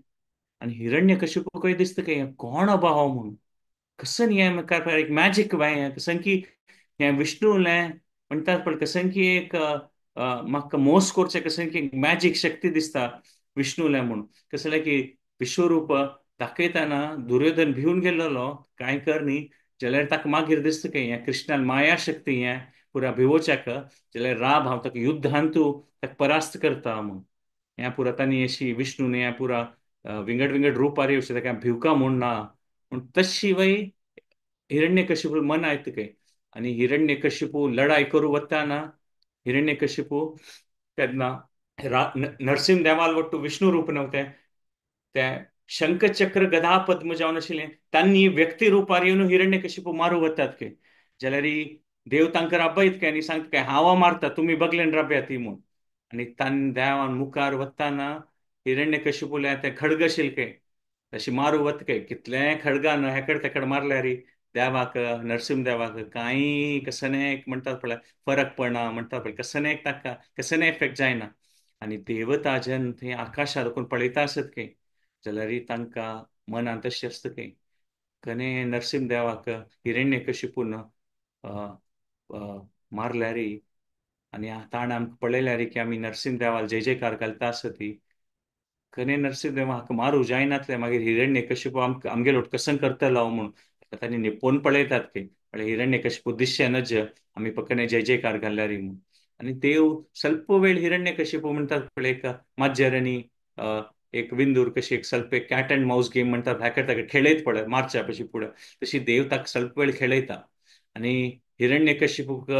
आनी हिरण्यकशिपूकय दिसता की हें कोण अबा हो म्हूण कसन हें काय एक मॅजीक हें कसन की हें विष्णूलें म्हणटात पळय कसन की एक म्हाका मोस करचें कसन की मॅजीक शक्ती दिसता विष्णूलें म्हूण. कसलें की विश्वरूप दाखयतना दुर्योधन भिवन गेल्लो कांय कर न्ही जाल्यार ताका मागीर दिसता की हें कृष्णान माया शक्ती हें पुरा भिवोच्याक जाल्यार राब हांव ताका युद्धांतू ताका परास्त करता म्हूण. हें पुरा तांणी अशी विष्णून हें पुरा विंगड विंगड रुपार येवचें ताका भिवका म्हूण ना पूण तशी वय हिरण्यकशिपू मन आयत काय. आनी हिरण्यकशिपू लढाई करूं वताना हिरण्यकशिपू तेन्ना नरसिंह देवाल वट्टू विष्णू रूप नव्हतें तें शंखचक्र गदा पद्म जावन आशिल्लें तांणी व्यक्ती रुपार येवन हिरण्यकशिपू मारू वतात काय जाल्यार देव तांकां राबयत काय आनी सांगता काय हांव मारता तुमी बगलेन राबया ती म्हूण. आनी तांणी देवान मुखार वताना हिरण्यकशिपूलें तें खडग आशिल्लें काय तशें मारू वता काय कितलें खडगान हेकड तेकड मारल्यार देवाक नरसिंह देवाक कांय कसने एक म्हणटात पळय फरक पडना म्हणटात पळय कसने एक ताका कसने इफेक्ट जायना. आनी देवता जन थंय आकाशार कोण पळयता आसत काय जाल्यार तांकां मनांत तशें आसता काय कने नरसिंह देवाक हिरण्यकशिपून मारल्यारी आनी ताणें आमकां पळयल्यारी की आमी नरसिंह देवाक जय जयकार घालता आसती खरें नरसिंह देवा हाका मारू जायनातलें मागीर हिरण्यकशिपू आमकां आमगेलो कसं करतलो म्हूण तांणी निपोवन पळयतात की म्हळ्यार हिरण्यकशिपू दिसचें नज आमी पकणे जय जयकार घाल्यारी म्हूण. आनी देव स्वल्प वेळ हिरण्यकशिपू म्हणटात पळय एक माजर आनी एक विंदूर कशी एक स्वल्प एक कॅट अँड मावस गेम म्हणटात हाका ताका खेळयत पळय मारच्या पशी फुडें तशी देव ताका स्वल्प वेळ खेळयता आनी हिरण्यकशिपूक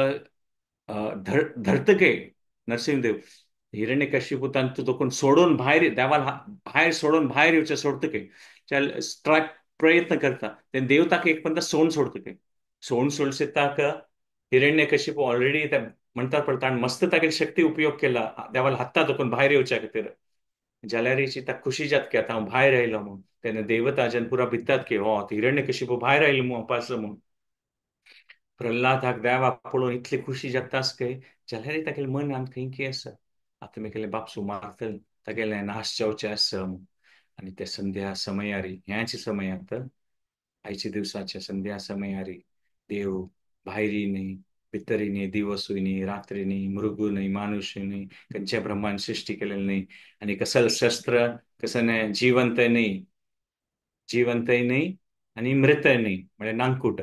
धरतके नरसिंहदेव हिरण्यकशिपू तांतू दोकून सोडून भायर देवाल भायर सोडून भायर येवचें सोडतके ट्राय प्रयत्न करता तेन्ना देव ताका एक पंदा सोण सोडतके सोण सोडसे ताका हिरण्यकशिपू ऑलरेडी ते म्हणटात पळय ताणें मस्त तागेली शक्ती उपयोग केला देवाल हाता दोकून भायर येवच्या खातीर जाल्यारीची ताका खुशी जात की आतां हांव भायर आयलो म्हूण. तेन्ना देवता जन पुरा भितात की हो हिरण्यकशिपू भायर आयलो म्हूण अपास म्हूण. प्रल्हादाक देवाक पळोवन इतली खुशी जाता आसके जाल्यार तागेलें मनांत खंय की आसा आतां मेगेले बापसू मारतले तागेलें नाश जावचें आसा म्हूण. आनी ते संध्या समयारी ह्याच समयात आयच्या दिवसाच्या संध्या समयारी देव भायरी न्ही भितरी न्ही दिवसूय न्ही रात्री न्ही मृगू न्ही मानुषूय न्ही खंयच्या ब्रह्मान सृश्टी केलेली न्ही आनी कसल शस्त्र कसने जिवंतय न्ही जिवंतय न्ही आनी मृतय न्ही म्हळ्यार नांकूट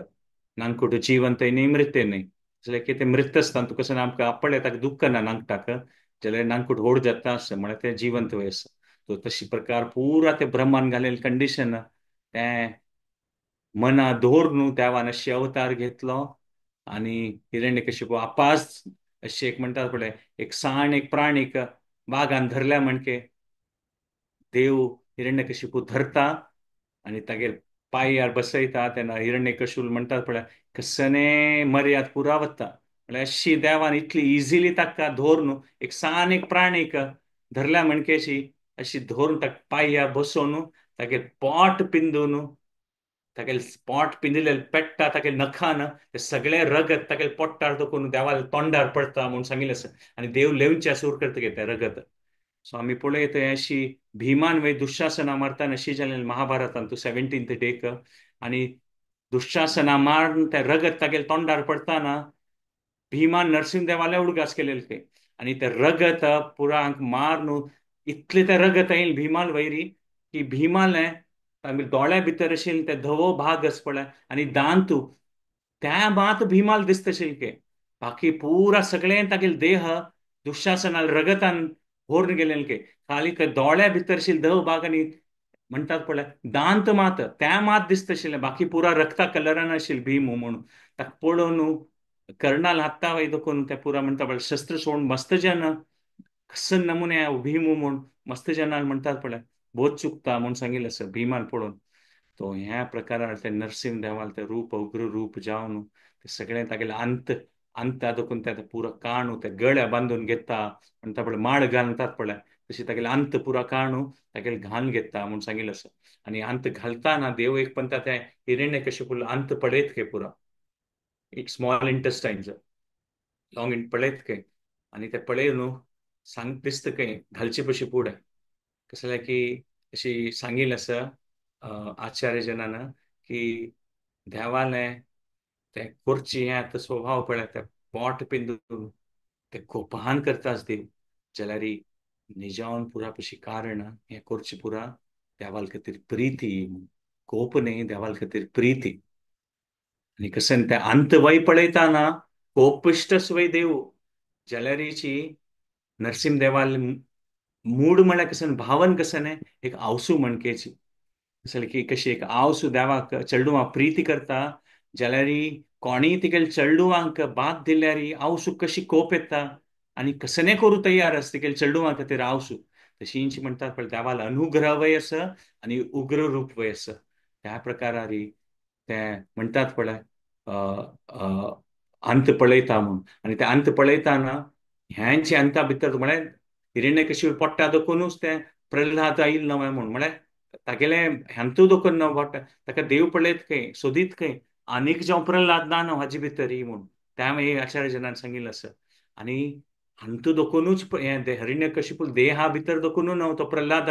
नांकूट जिवंतय न्ही मृतय न्ही जाल्यार कितें मृत आसता तुका कसं आमकां आपडले ताका दुख्ख ना नांकटाक जाल्यार नांकूट व्हड जाता आसता म्हळ्यार तें जिवंत वय आसा. तो तशी प्रकार पुरा ते ब्रह्मान घालेलें कंडिशन तें मना दवर न्हू देवान अशे अवतार घेतलो आनी हिरण्यकशिपू आपास अशें एक म्हणटात पळय एक साण एक प्राणीक वागान धरल्या म्हणके देव हिरण्यकशिपू धरता आनी तागेर पांयार बसयता तेन्ना हिरण्यकशिपू म्हणटात पळय कसने मर्याद पुरा वता म्हळ्यार अशी देवान इतली इजिली ताका धर न्हू एक सान एक प्राणीक धरल्या म्हणकेशी अशी धरून ताका पांयार बसोवन तागेर पोट पिंदून तागेले पोट पिंदिल्ले पेट्टा तागेले नखान ते सगळे रगत तागेले पोट्टार दखून देवाल्या तोंडार पडटा म्हूण सांगिल्लें आसा आनी देव लेवच्या सूर करता तें रगत. सो आमी पळयत अशी भीमान वय दुःशासना मारता अशी जालें महाभारतान तूं 17th deck आनी दुःशासना मारून तें रगत तागेले तोंडार पडटाना भीमान नरसिंह देवाले उडगास केलेले ते आनी तें रगत पुरांक मारून इतलें तें रगत येयल भीमाल वैरी की भीमालें आमी दोळ्या भितर आशिल्लें ते धवो भाग आसा पळय आनी दांतू त्या मात भीमाल दिसता आशिल्लें बाकी पुरा सगळें तागेले देह दुःशासनाल रगतान भरून गेलें खाली दोळ्या भितर आशिल्ले धवो भाग आनी म्हणटात पळय दांत मात त्या मात दिसता आशिल्लें बाकी पुरा रक्ता कलरान आशिल्लें भीम म्हणून. ताका पळोवन कर्णाल हाता वय दखून ते पुरा म्हणटा पळय शस्त्र सोडून मस्त जन कसन नमुने भीम म्हूण मस्त जनान म्हणटात पळय बोध चुकता म्हूण सांगिल्लें आसा भीमान पळोवन. तो ह्या प्रकारान ते नरसिंह देवाल ते रूप उग्र रूप जावन ते सगळें तागेलें अंत अंता दखून ते पुरा काणू ते गळ्या बांदून घेता म्हणटा पळय माळ घालतात पळय तशी तागेलें अंत पुरा काणू तागेलें घालून घेता म्हूण सांगिल्लें आसा. आनी अंत घालताना देव एक पंता ते हिरण्यकशिपूल अंत पळयत के पुरा एक स्मॉल इंटेस्टायन्स लॉंग इन पळयत के आनी ते पळय न्हू सांग दिसता खंय घालचे पशी फुडें कसलें की अशी सांगिल्लें आसा आचार्य जनान की देवालें तें करची हें आतां स्वभाव पळय तें पोट पिंदून तें कोपान करताच देव जाल्यार निजावन पुरा पशी कारण हें करचें पुरा देवाल खातीर प्रिती कोप न्ही देवाल खातीर प्रिती. आनी कशें तें अंत वय पळयताना कोपिश्टस वय देव जाल्यारीची नरसिंह देवाल मूड म्हळ्यार कशें भावन कशें न्ही एक आवसू म्हणकेची कसलें की कशी एक आवसू देवाक चेडवां प्रिती करता जाल्यार कोणीय तिगेले चेडवांक बाद दिल्यार आवसू कशी कोप येता आनी कसने करूं तयार आसा तिगेले चेडवां खातीर आवसू. तशींच म्हणटात पळय देवाल अनुग्रह वय आसा आनी उग्र रूप वय आसा त्या प्रकारारी ते म्हणटात पळय अंत पळयता म्हूण. आनी ते अंत पळयताना ह्यांचे अंता भितर म्हळ्यार हिरण्यकशिपू पोट्टा दखुनूच तें प्रल्हाद आयिल्लो नवें म्हूण म्हळ्यार तागेलें ह्यांतू दखून न पोट्टा ताका देव पळयत खंय सोदीत खंय आनीक जावं प्रल्हाद ना न्हू हाजे भितर म्हूण त्या मागीर आचार्य जनान सांगिल्लें आसा. आनी हांतू दखुनूच हें हिरण्यकशिपू देहा भितर दखुनू न्हू तो प्रल्हाद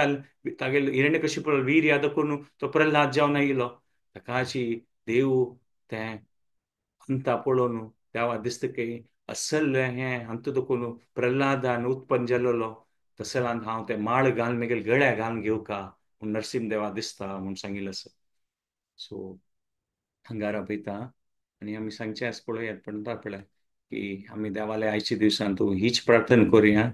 तागेले हिरण्यकशिपू वीर ह्या दखून तो प्रल्हाद जावन आयलो ताकाची देव तें अंता पळोवन देवा दिसता की असल हें हांतू देखून प्रल्हादान उत्पन्न जालेलो तसल्यान हांव ते माळ घालून मागीर गळ्या घालून घेवका म्हूण नरसिंह देवा दिसता म्हूण सांगिल्लें आसा. सो हांगारा पळयता आनी आमी सांगचें आसा पळयात म्हणटा पळय की आमी देवाले आयच्या दिवसान तूं हीच प्रार्थना करुया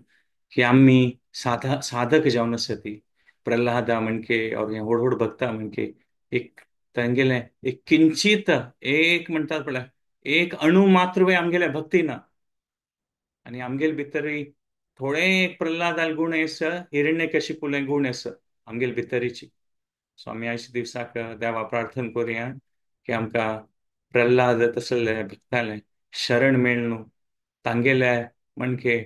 की आमी साधक जावन आसा ती प्रल्हादा म्हणके और हे व्हड व्हड भक्ता म्हणके एक तांगेलें एक किंचीत एक म्हणटात पळय एक अणू मात्र वय आमगेले भक्ती ना आनी आमगेले भितरय थोडे एक प्रल्हादाल गुण आसा, हिरण्यकशिपुले गुण आसा आमगेले भितरीची. सो आमी आयच्या दिवसाक देवा प्रार्थना करुया की आमकां प्रल्हाद तसले भक्ताले शरण मेळ्ळू, तांगेले म्हणके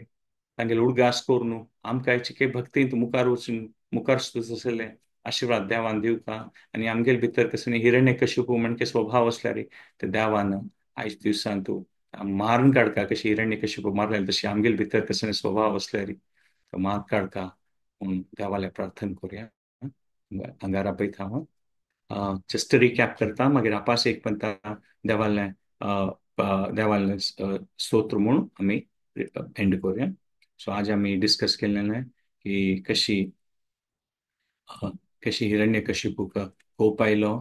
तांगेले उडगास करून आमकां आयचे भक्तींत मुखार वचून मुखार तसले आशिर्वाद देवान दिवका आनी आमगेले भितर कसले हिरण्यकशिपू म्हणके स्वभाव आसल्यार ते देवान आयज दिवसान तूं मारून काडका, कशी हिरण्यकशिपू मारले तशी आमगेले भितर कसले स्वभाव आसल्यार तो मार काडका म्हूण देवाले प्रार्थना करुया. हांगारा पळयता हांव जस्ट रिकॅप करता, मागीर आपास एक पंता देवाले देवाले स्तोत्र म्हूण आमी एंड करुया. सो आज आमी डिस्कस केलें की कशी कशी हिरण्यकशिपूक कोप आयलो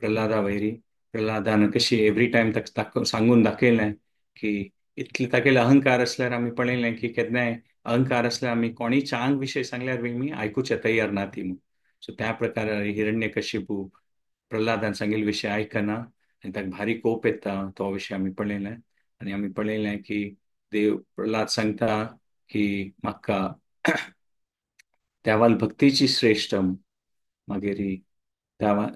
प्रल्हादा वैरी, प्रल्हादान कशी एवरी टायम ताका सांगून दाखयलें की इतले तागेले अहंकार आसल्यार आमी पळयलें की केन्नाय अहंकार आसल्यार आमी कोणीय चांग विशय सांगल्यार बी आमी आयकुचे तयार ना ती म्हूण. सो त्या प्रकारे हिरण्यकशिपू प्रल्हादान सांगिल्ले विशय आयकना आनी ताका भारी कोप येता, तो विशय आमी पळयलें. आनी आमी पळयलें की देव प्रल्हाद सांगता की म्हाका देवाल भक्तीची श्रेश्ठ, मागीर देवा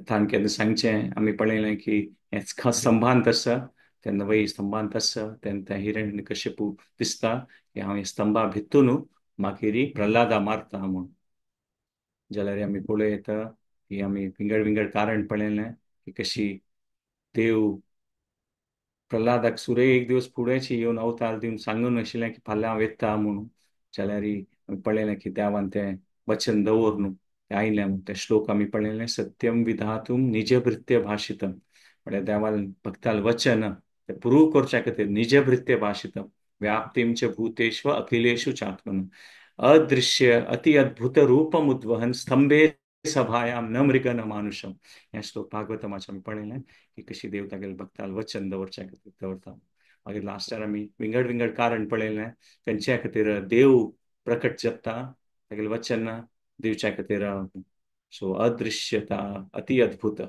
ताणें केन्ना सांगचें आमी पळयलें की हें स्तंभांत आसा, तेन्ना वय स्तंभांत आसा तेन्ना तें हिरण्यकशिपू दिसता की हांव हे स्तंभा भितून मागीर प्रल्हादा मारता म्हूण. जाल्यार आमी पळोवं येता की आमी विंगड विंगड कारण पळयलें की कशी देव प्रल्हादाक सुरे एक दिवस फुडेंची येवन अवतार दिवन सांगून आशिल्लें की फाल्यां हांव येता म्हणून, जाल्यार आमी पळयलें की देवान तें वचन दवरून तें आयलें म्हूण. तें श्लोक आमी पळयलें, सत्यम विधातूम निजभृत्य भाशितम, म्हळ्यार देवान भक्ताल वचन तें प्रूव करच्या खातीर निजभृत्य भाशितम व्याप्तीम च भूतेष्व अखिलेशु चात्मन अदृश्य अति अद्भुत रूपम उद्वहन स्तंभे सभायाम न मृग न मानुषम. हें श्लोक भागवतमाचें आमी पळयलें की कशी देव तागेले भक्ताल वचन दवरच्या खातीर दवरता. मागीर लास्टार आमी विंगड विंगड कारण पळयलें खंयच्या खातीर देव प्रकट जाता तागेलें वचन दिवच्या खातीर. सो अदृश्यता अति अद्भुत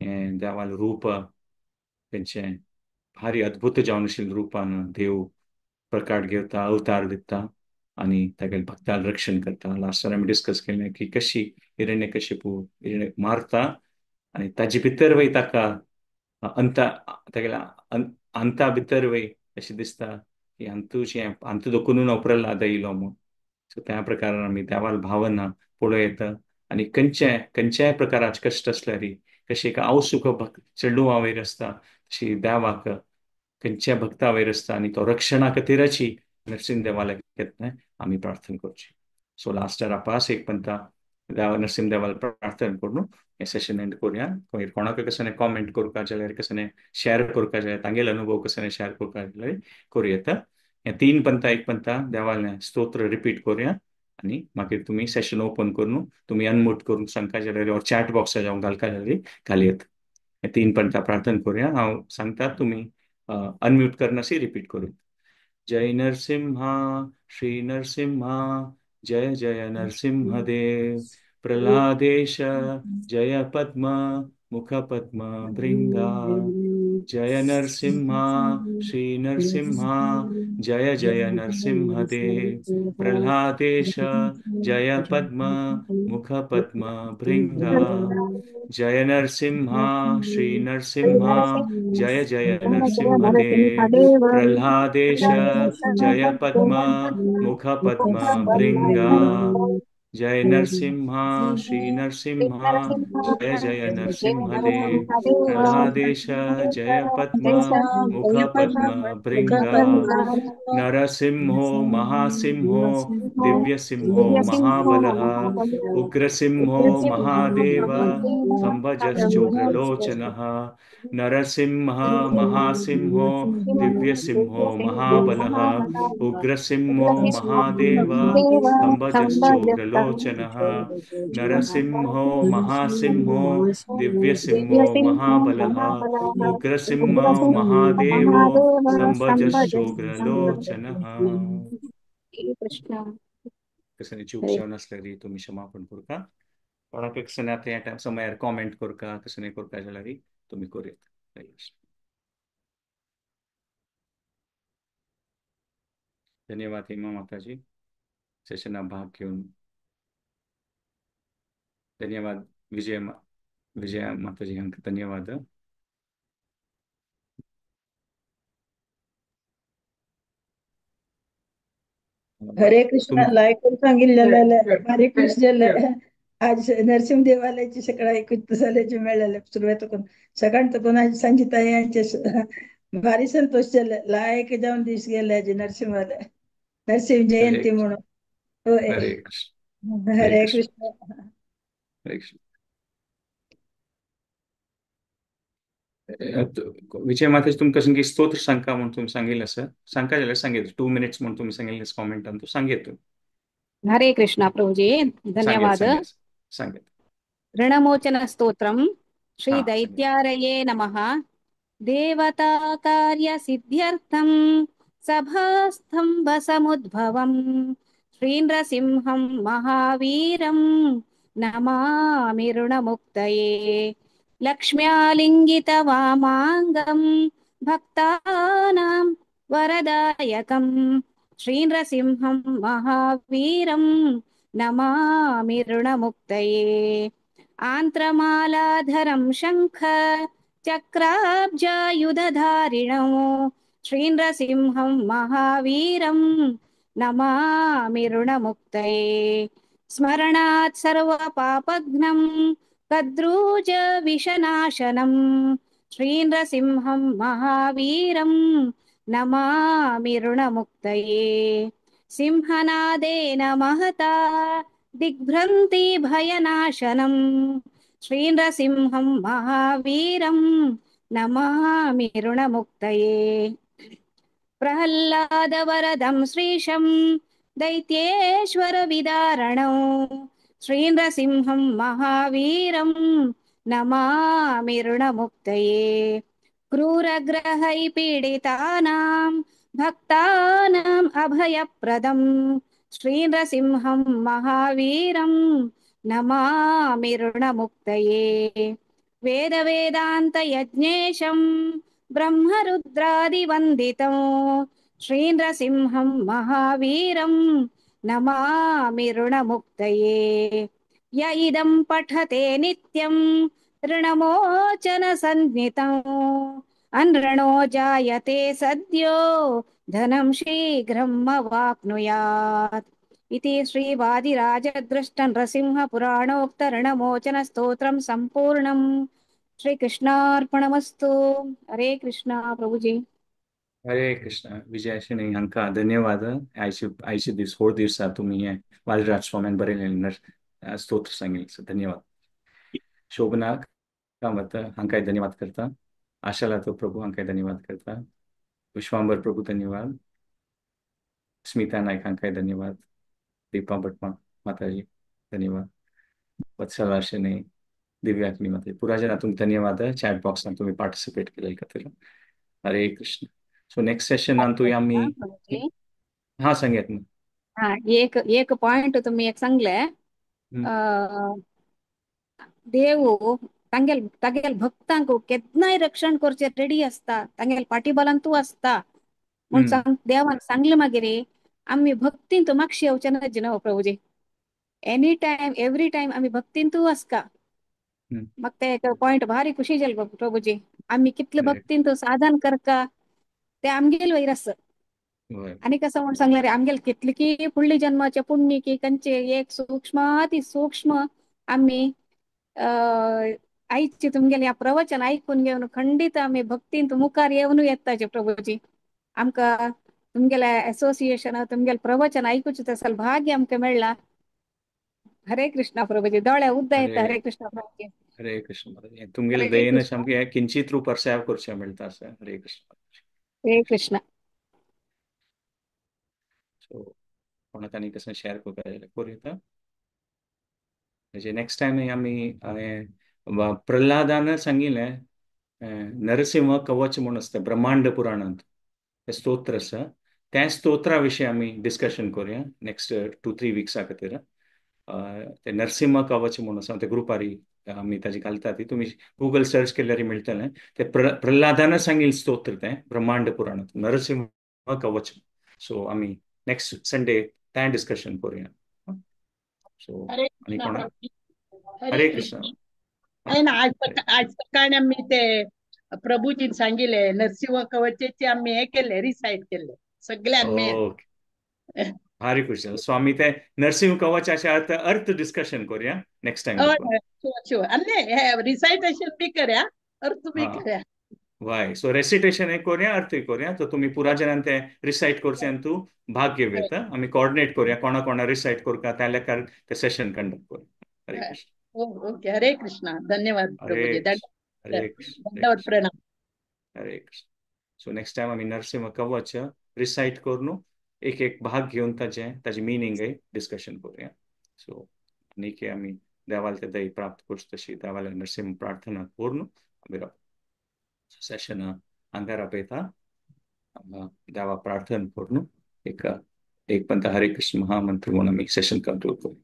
हें देवालें रूप खंयचें भारी अद्भुत जावन आशिल्ल्या रुपान देव प्रकाट घेता, अवतार दिता आनी तागेले भक्ताल रक्षण करता. लास्टार आमी डिस्कस केलें की कशी हिरण्यकशिपू हिरण्य मारता आनी ताजे भितर वय ताका अंता तागेल्या अंता भितर वय अशें दिसता की हातूंत हातूंत देखून हांव प्रल्हाद येयलो म्हूण. सो त्या प्रकारान आमी देवाल भावना पळोवं येता आनी खंयचे खंयच्याय प्रकाराचे कश्ट आसल्यार कशी एक आवसूख भक्त चेडवां वयर आसता तशी देवाक खंयच्या भक्ता वयर आसता आनी तो रक्षणा खातीराची नरसिंह देवाला केन्ना आमी प्रार्थना करची. सो लास्टार आपास एक पंता देवा नरसिंह देवाला प्रार्थना करून हें सेशन एंड करुया. मागीर कोणाक कसने कॉमेंट करपाक जाल्यार कसने शेअर करपाक जाल्यार तांगेले अनुभव कसने शेअर करपाक जाल्यार करूं येता. हें तीन पंता एक पंता देवालें स्तोत्र रिपीट करुया आनी मागीर तुमी सेशन ओपन करून तुमी अनम्यूट करून सांगता जाल्यार ऑर चॅट बॉक्सार जावन घालता जाल्यार घालूं येता. हें तीन पंता प्रार्थना करुया. हांव सांगता तुमी अनम्यूट करनासी रिपीट करूं. जय नरसिम्हा श्री नरसिम्हा जय जय नरसिंह देव प्रल्हादेश जय पद्म मुख पद्म भृंगा जय नरसिम्हा श्री नरसिम्हा जय जय नरसिंह देव प्रल्हादेश जय पद्म मुख पद्म भृंगा जय नरसिम्हा श्री नरसिम्हा जय जय नरसिंह देव प्रल्हादेश जय पद्म मुख पद्म भृंगा. जय नरसिम्हा श्री नरसिम्हा, जय जय नरसिंहदेव। प्रह्लादेश जय पद्म मुख पद्म भृंगा। नरसिंहो महासिंहो दिव्यसिंहो महाबलः। उग्रसिंहो महादेव संभजश्चोग्रलोचनः। नरसिंह महासिंहो दिव्यसिंहो महाबलः। उग्रसिंहो महादेव स्तंभजश्चोग्रलोचनः। नरसिंहो महासिंहो दिव्यसिंहो महाबलः। उग्रसिंहो महादेवो स्तंभजश्चोग्रलोचनः। कृष्ण. कसं चूक जावन आसल्यार तुमी क्षमापण करता. कोणाक कसं आतां ह्या टायम समयार कॉमेंट करका कसं करका जाल्यार तुमी करूयात. धन्यवाद हेमा माताजी सेशना भाग घेवन. धन्यवाद विजय विजया माताजी हांकां धन्यवाद. हरे कृष्ण. लायक सांगितलेलं भारी खुश जाले. आज नरसिंह देवालयाची सकाळ ऐकून जाल्याचे मेळ्ळेले सुरवात सकाळ तकून आज सांजिता यांचे भारी संतोष जाले. लायक जावन दीस गेले आज नरसिंहालय नरसिंह जयंती म्हणून. होय. हरे कृष्ण. हरे कृष्ण. हरे कृष्ण. विजय माताजी तुमकां कशें स्तोत्र सांगका म्हणून तुमी सांगिल्लें आसा, सांगका जाल्यार सांगेत. 2 मिनिट्स म्हणून तुमी सांगिल्लें कॉमेंटान तो सांगेत तुमी. हरे कृष्णा प्रभुजी, धन्यवाद. सांगेत. ऋणमोचन स्तोत्रम. श्री हां सांगेत. दैत्यारये नमः. देवता कार्य सिद्ध्यर्थं सभास्तंभ समुद्भवं श्री नृसिंहं महावीरं नमामि ऋणमुक्तये. लक्ष्म्यालिङ्गित वामाङ्गं भक्तानां वरदायकं श्री नृसिंहं महावीरं नमामि ऋणमुक्तये. आन्त्रमालाधरं शङ्ख चक्राब्जायुधधारिणौ श्री नृसिंहं महावीरं नमामि ऋणमुक्तये. स्मरणात् सर्वपापघ्नं कद्रूज विषनाशनं श्री नृसिंहं महावीरं नमामि ऋणमुक्तये. सिंहनादेन महता दिग्भ्रन्ति भयनाशनं श्री नृसिंहं महावीरं नमामि ऋणमुक्तये. प्रह्लादवरदं श्रीशं दैत्येश्वर विदारणौ श्री नृसिंहं महावीरं नमामि ऋणमुक्तये. क्रूरग्रहैः पीडितानां भक्तानाम् अभयप्रदं श्री नृसिंहं महावीरं नमामि ऋणमुक्तये. वेदवेदान्तयज्ञेशं ब्रह्मरुद्रादिवन्दितं श्री नृसिंहं महावीरं नमामि ऋणमुक्तये. य इदं पठते नित्यं ऋणमोचन संज्ञितं अनृणो जायते सद्यो धनं शीघ्रं अवाप्नुयात्. इति श्रीवादिराजदृष्ट नृसिंह पुराणोक्त ऋणमोचन स्तोत्रं संपूर्णं. श्रीकृष्णार्पणमस्तु. हरे कृष्णा प्रभुजी. हरे कृष्ण. विजय शणै हांकां धन्यवाद. आयचे आयचे दीस होळ दिसा तुमी हें वादिराज स्वाम्यान बरयलें स्तोत्र सांगिल्लें, धन्यवाद. शोभना कामत हांकांय धन्यवाद करता. आशालातो प्रभू हांकांय धन्यवाद करता. विश्वांबर प्रभू धन्यवाद. स्मिता नायक हांकांय धन्यवाद. दीपा भट माताजी धन्यवाद. वत्सला शणै, दिव्याग्नी माताजी, पुरा जना तुमकां धन्यवाद. चॅट बॉक्सान तुमी पार्टिसिपेट केले खातीर. हरे कृष्ण. सो नेक्स्ट सेशनांतूय आमी प्रभुजी. हां सांगयात न्हू. हा, एक एक पॉइंट तुम्ही एक सांगले. देव तांगेल तागेल भक्तांक केन्नाय रक्षण करचे रेडी आसता, तांगेल पाठीबलांतू आसता म्हूण सांग देवान सांगलें. मागीर आमी भक्तीन मागशी येवचे ना न्हू प्रभुजी. एनी टायम एवरी टायम आमी भक्तीन तूं आसका. म्हाका ते एक पॉइंट भारी खुशी जाली प्रभुजी. आमी कितले भक्तीन तूं साधन करका ते आमगेल वयर आसा. हय. आनी कसं म्हूण सांगलें रे, आमगेले कितले की फुडली जन्माचे पुण्य की कंचे एक सूक्ष्माती सूक्ष्म आमी आयचे तुमगेले ह्या प्रवचन आयकून घेवन खंडीत आमी भक्तींत मुखार येवन येताचे प्रभूजी. आमकां तुमगेल्या एसोसिएशन तुमगेले प्रवचन आयकुचें तसो भाग्य आमकां मेळ्ळा. हरे कृष्णा प्रभूजी, दोळ्या उद्दा येता. हरे हरे कृष्णा प्रभूजी. हरे कृष्ण माताजी. तुमगेले हरे दयेन कृष्ण. सामकें हें किंचित रूपार सेवा करचें मेळटा आसा. हरे कृष्ण. हरे कृष्ण. सो कोणाक आनी कसं शेअर करता जाल्यार करूं येता. म्हणजे नेक्स्ट टायम आमी प्रल्हादान सांगिल्लें नरसिंह कवच म्हूण आसता ब्रह्मांड पुराणांत, तें स्तोत्र आसा, त्या स्तोत्रा विशीं आमी डिस्कशन करुया नेक्स्ट 2-3 विक्सा खातीर. ते नरसिंह कवच म्हूण आसा, ते ग्रुपारी आमी ताजी घालता ती तुमी गुगल सर्च केल्यार मेळटलें. ते प्रल्हादान सांगिल्लें स्तोत्र तें ब्रह्मांड पुराणांत, नरसिंह कवच. सो आमी नेक्स्ट संडे तें डिस्कशन करुया. सो हरे आनी कृष्णा कोणा प्रभू. हरे हरे कृष्ण. कृष्ण. ना आज आज सकाळी आमी ते प्रभूजीन सांगिल्लें नरसिंह कवचेचे आमी हे केले, रिसायट केले सगळ्यान मेळून. ओके, हरे कृष्ण. सो आमी ते नरसिंह कवचाचे अर्थ अर्थ डिस्कशन करूया नेक्स्ट टायम. हय हय, शुअर शुअर. आनी हे रिसायटेशन बी करया, अर्थ बी करया. वाय, सो रेसिटेशन हे करूया, अर्थूय करूया. सो तुमी पुरा जणान ते रिसायट करचे तूं भाग घेवं येता. आमी कोऑर्डिनेट करूया कोणा कोणा रिसायट करता त्या लेखार ते सेशन कंडक्ट करूया. हरे कृष्ण. ओके, हरे कृष्णा. धन्यवाद हरे प्रभूजी. कृष्ण. हरे कृष्ण. धन्यवाद, प्रणाम. हरे कृष्ण. सो नेक्स्ट टायम आमी नरसिंह कवच रिसायट करून एक एक भाग घेवन ताजें ताजी मिनींगय डिस्कशन करूया. सो आनी की आमी देवाल ते दही प्राप्त करची तशी देवाले नरसिंह प्रार्थना करून आमी सेशन अंगार आपयता. देवा प्रार्थना करून एक एक पंत हरे कृष्ण महामंत्र म्हणून आमी सेशन कंक्लूड करूया.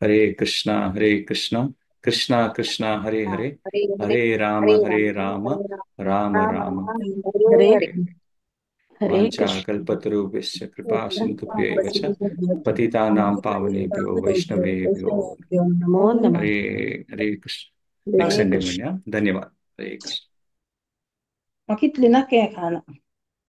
हरे कृष्णा हरे कृष्णा कृष्णा कृष्णा हरे हरे, हरे राम हरे राम राम राम हरे हरे. हरे. वाञ्छा कल्पतरुभ्यश्च कृपा सिन्धुभ्य एव च पतितानां पावनेभ्यो वैष्णवेभ्यो नमो नमः. हरे हरे कृष्ण. नेक्स्ट हरे संडे कृष्ण. म्हणया. धन्यवाद. हरे कृष्ण. कितली ना के खाना.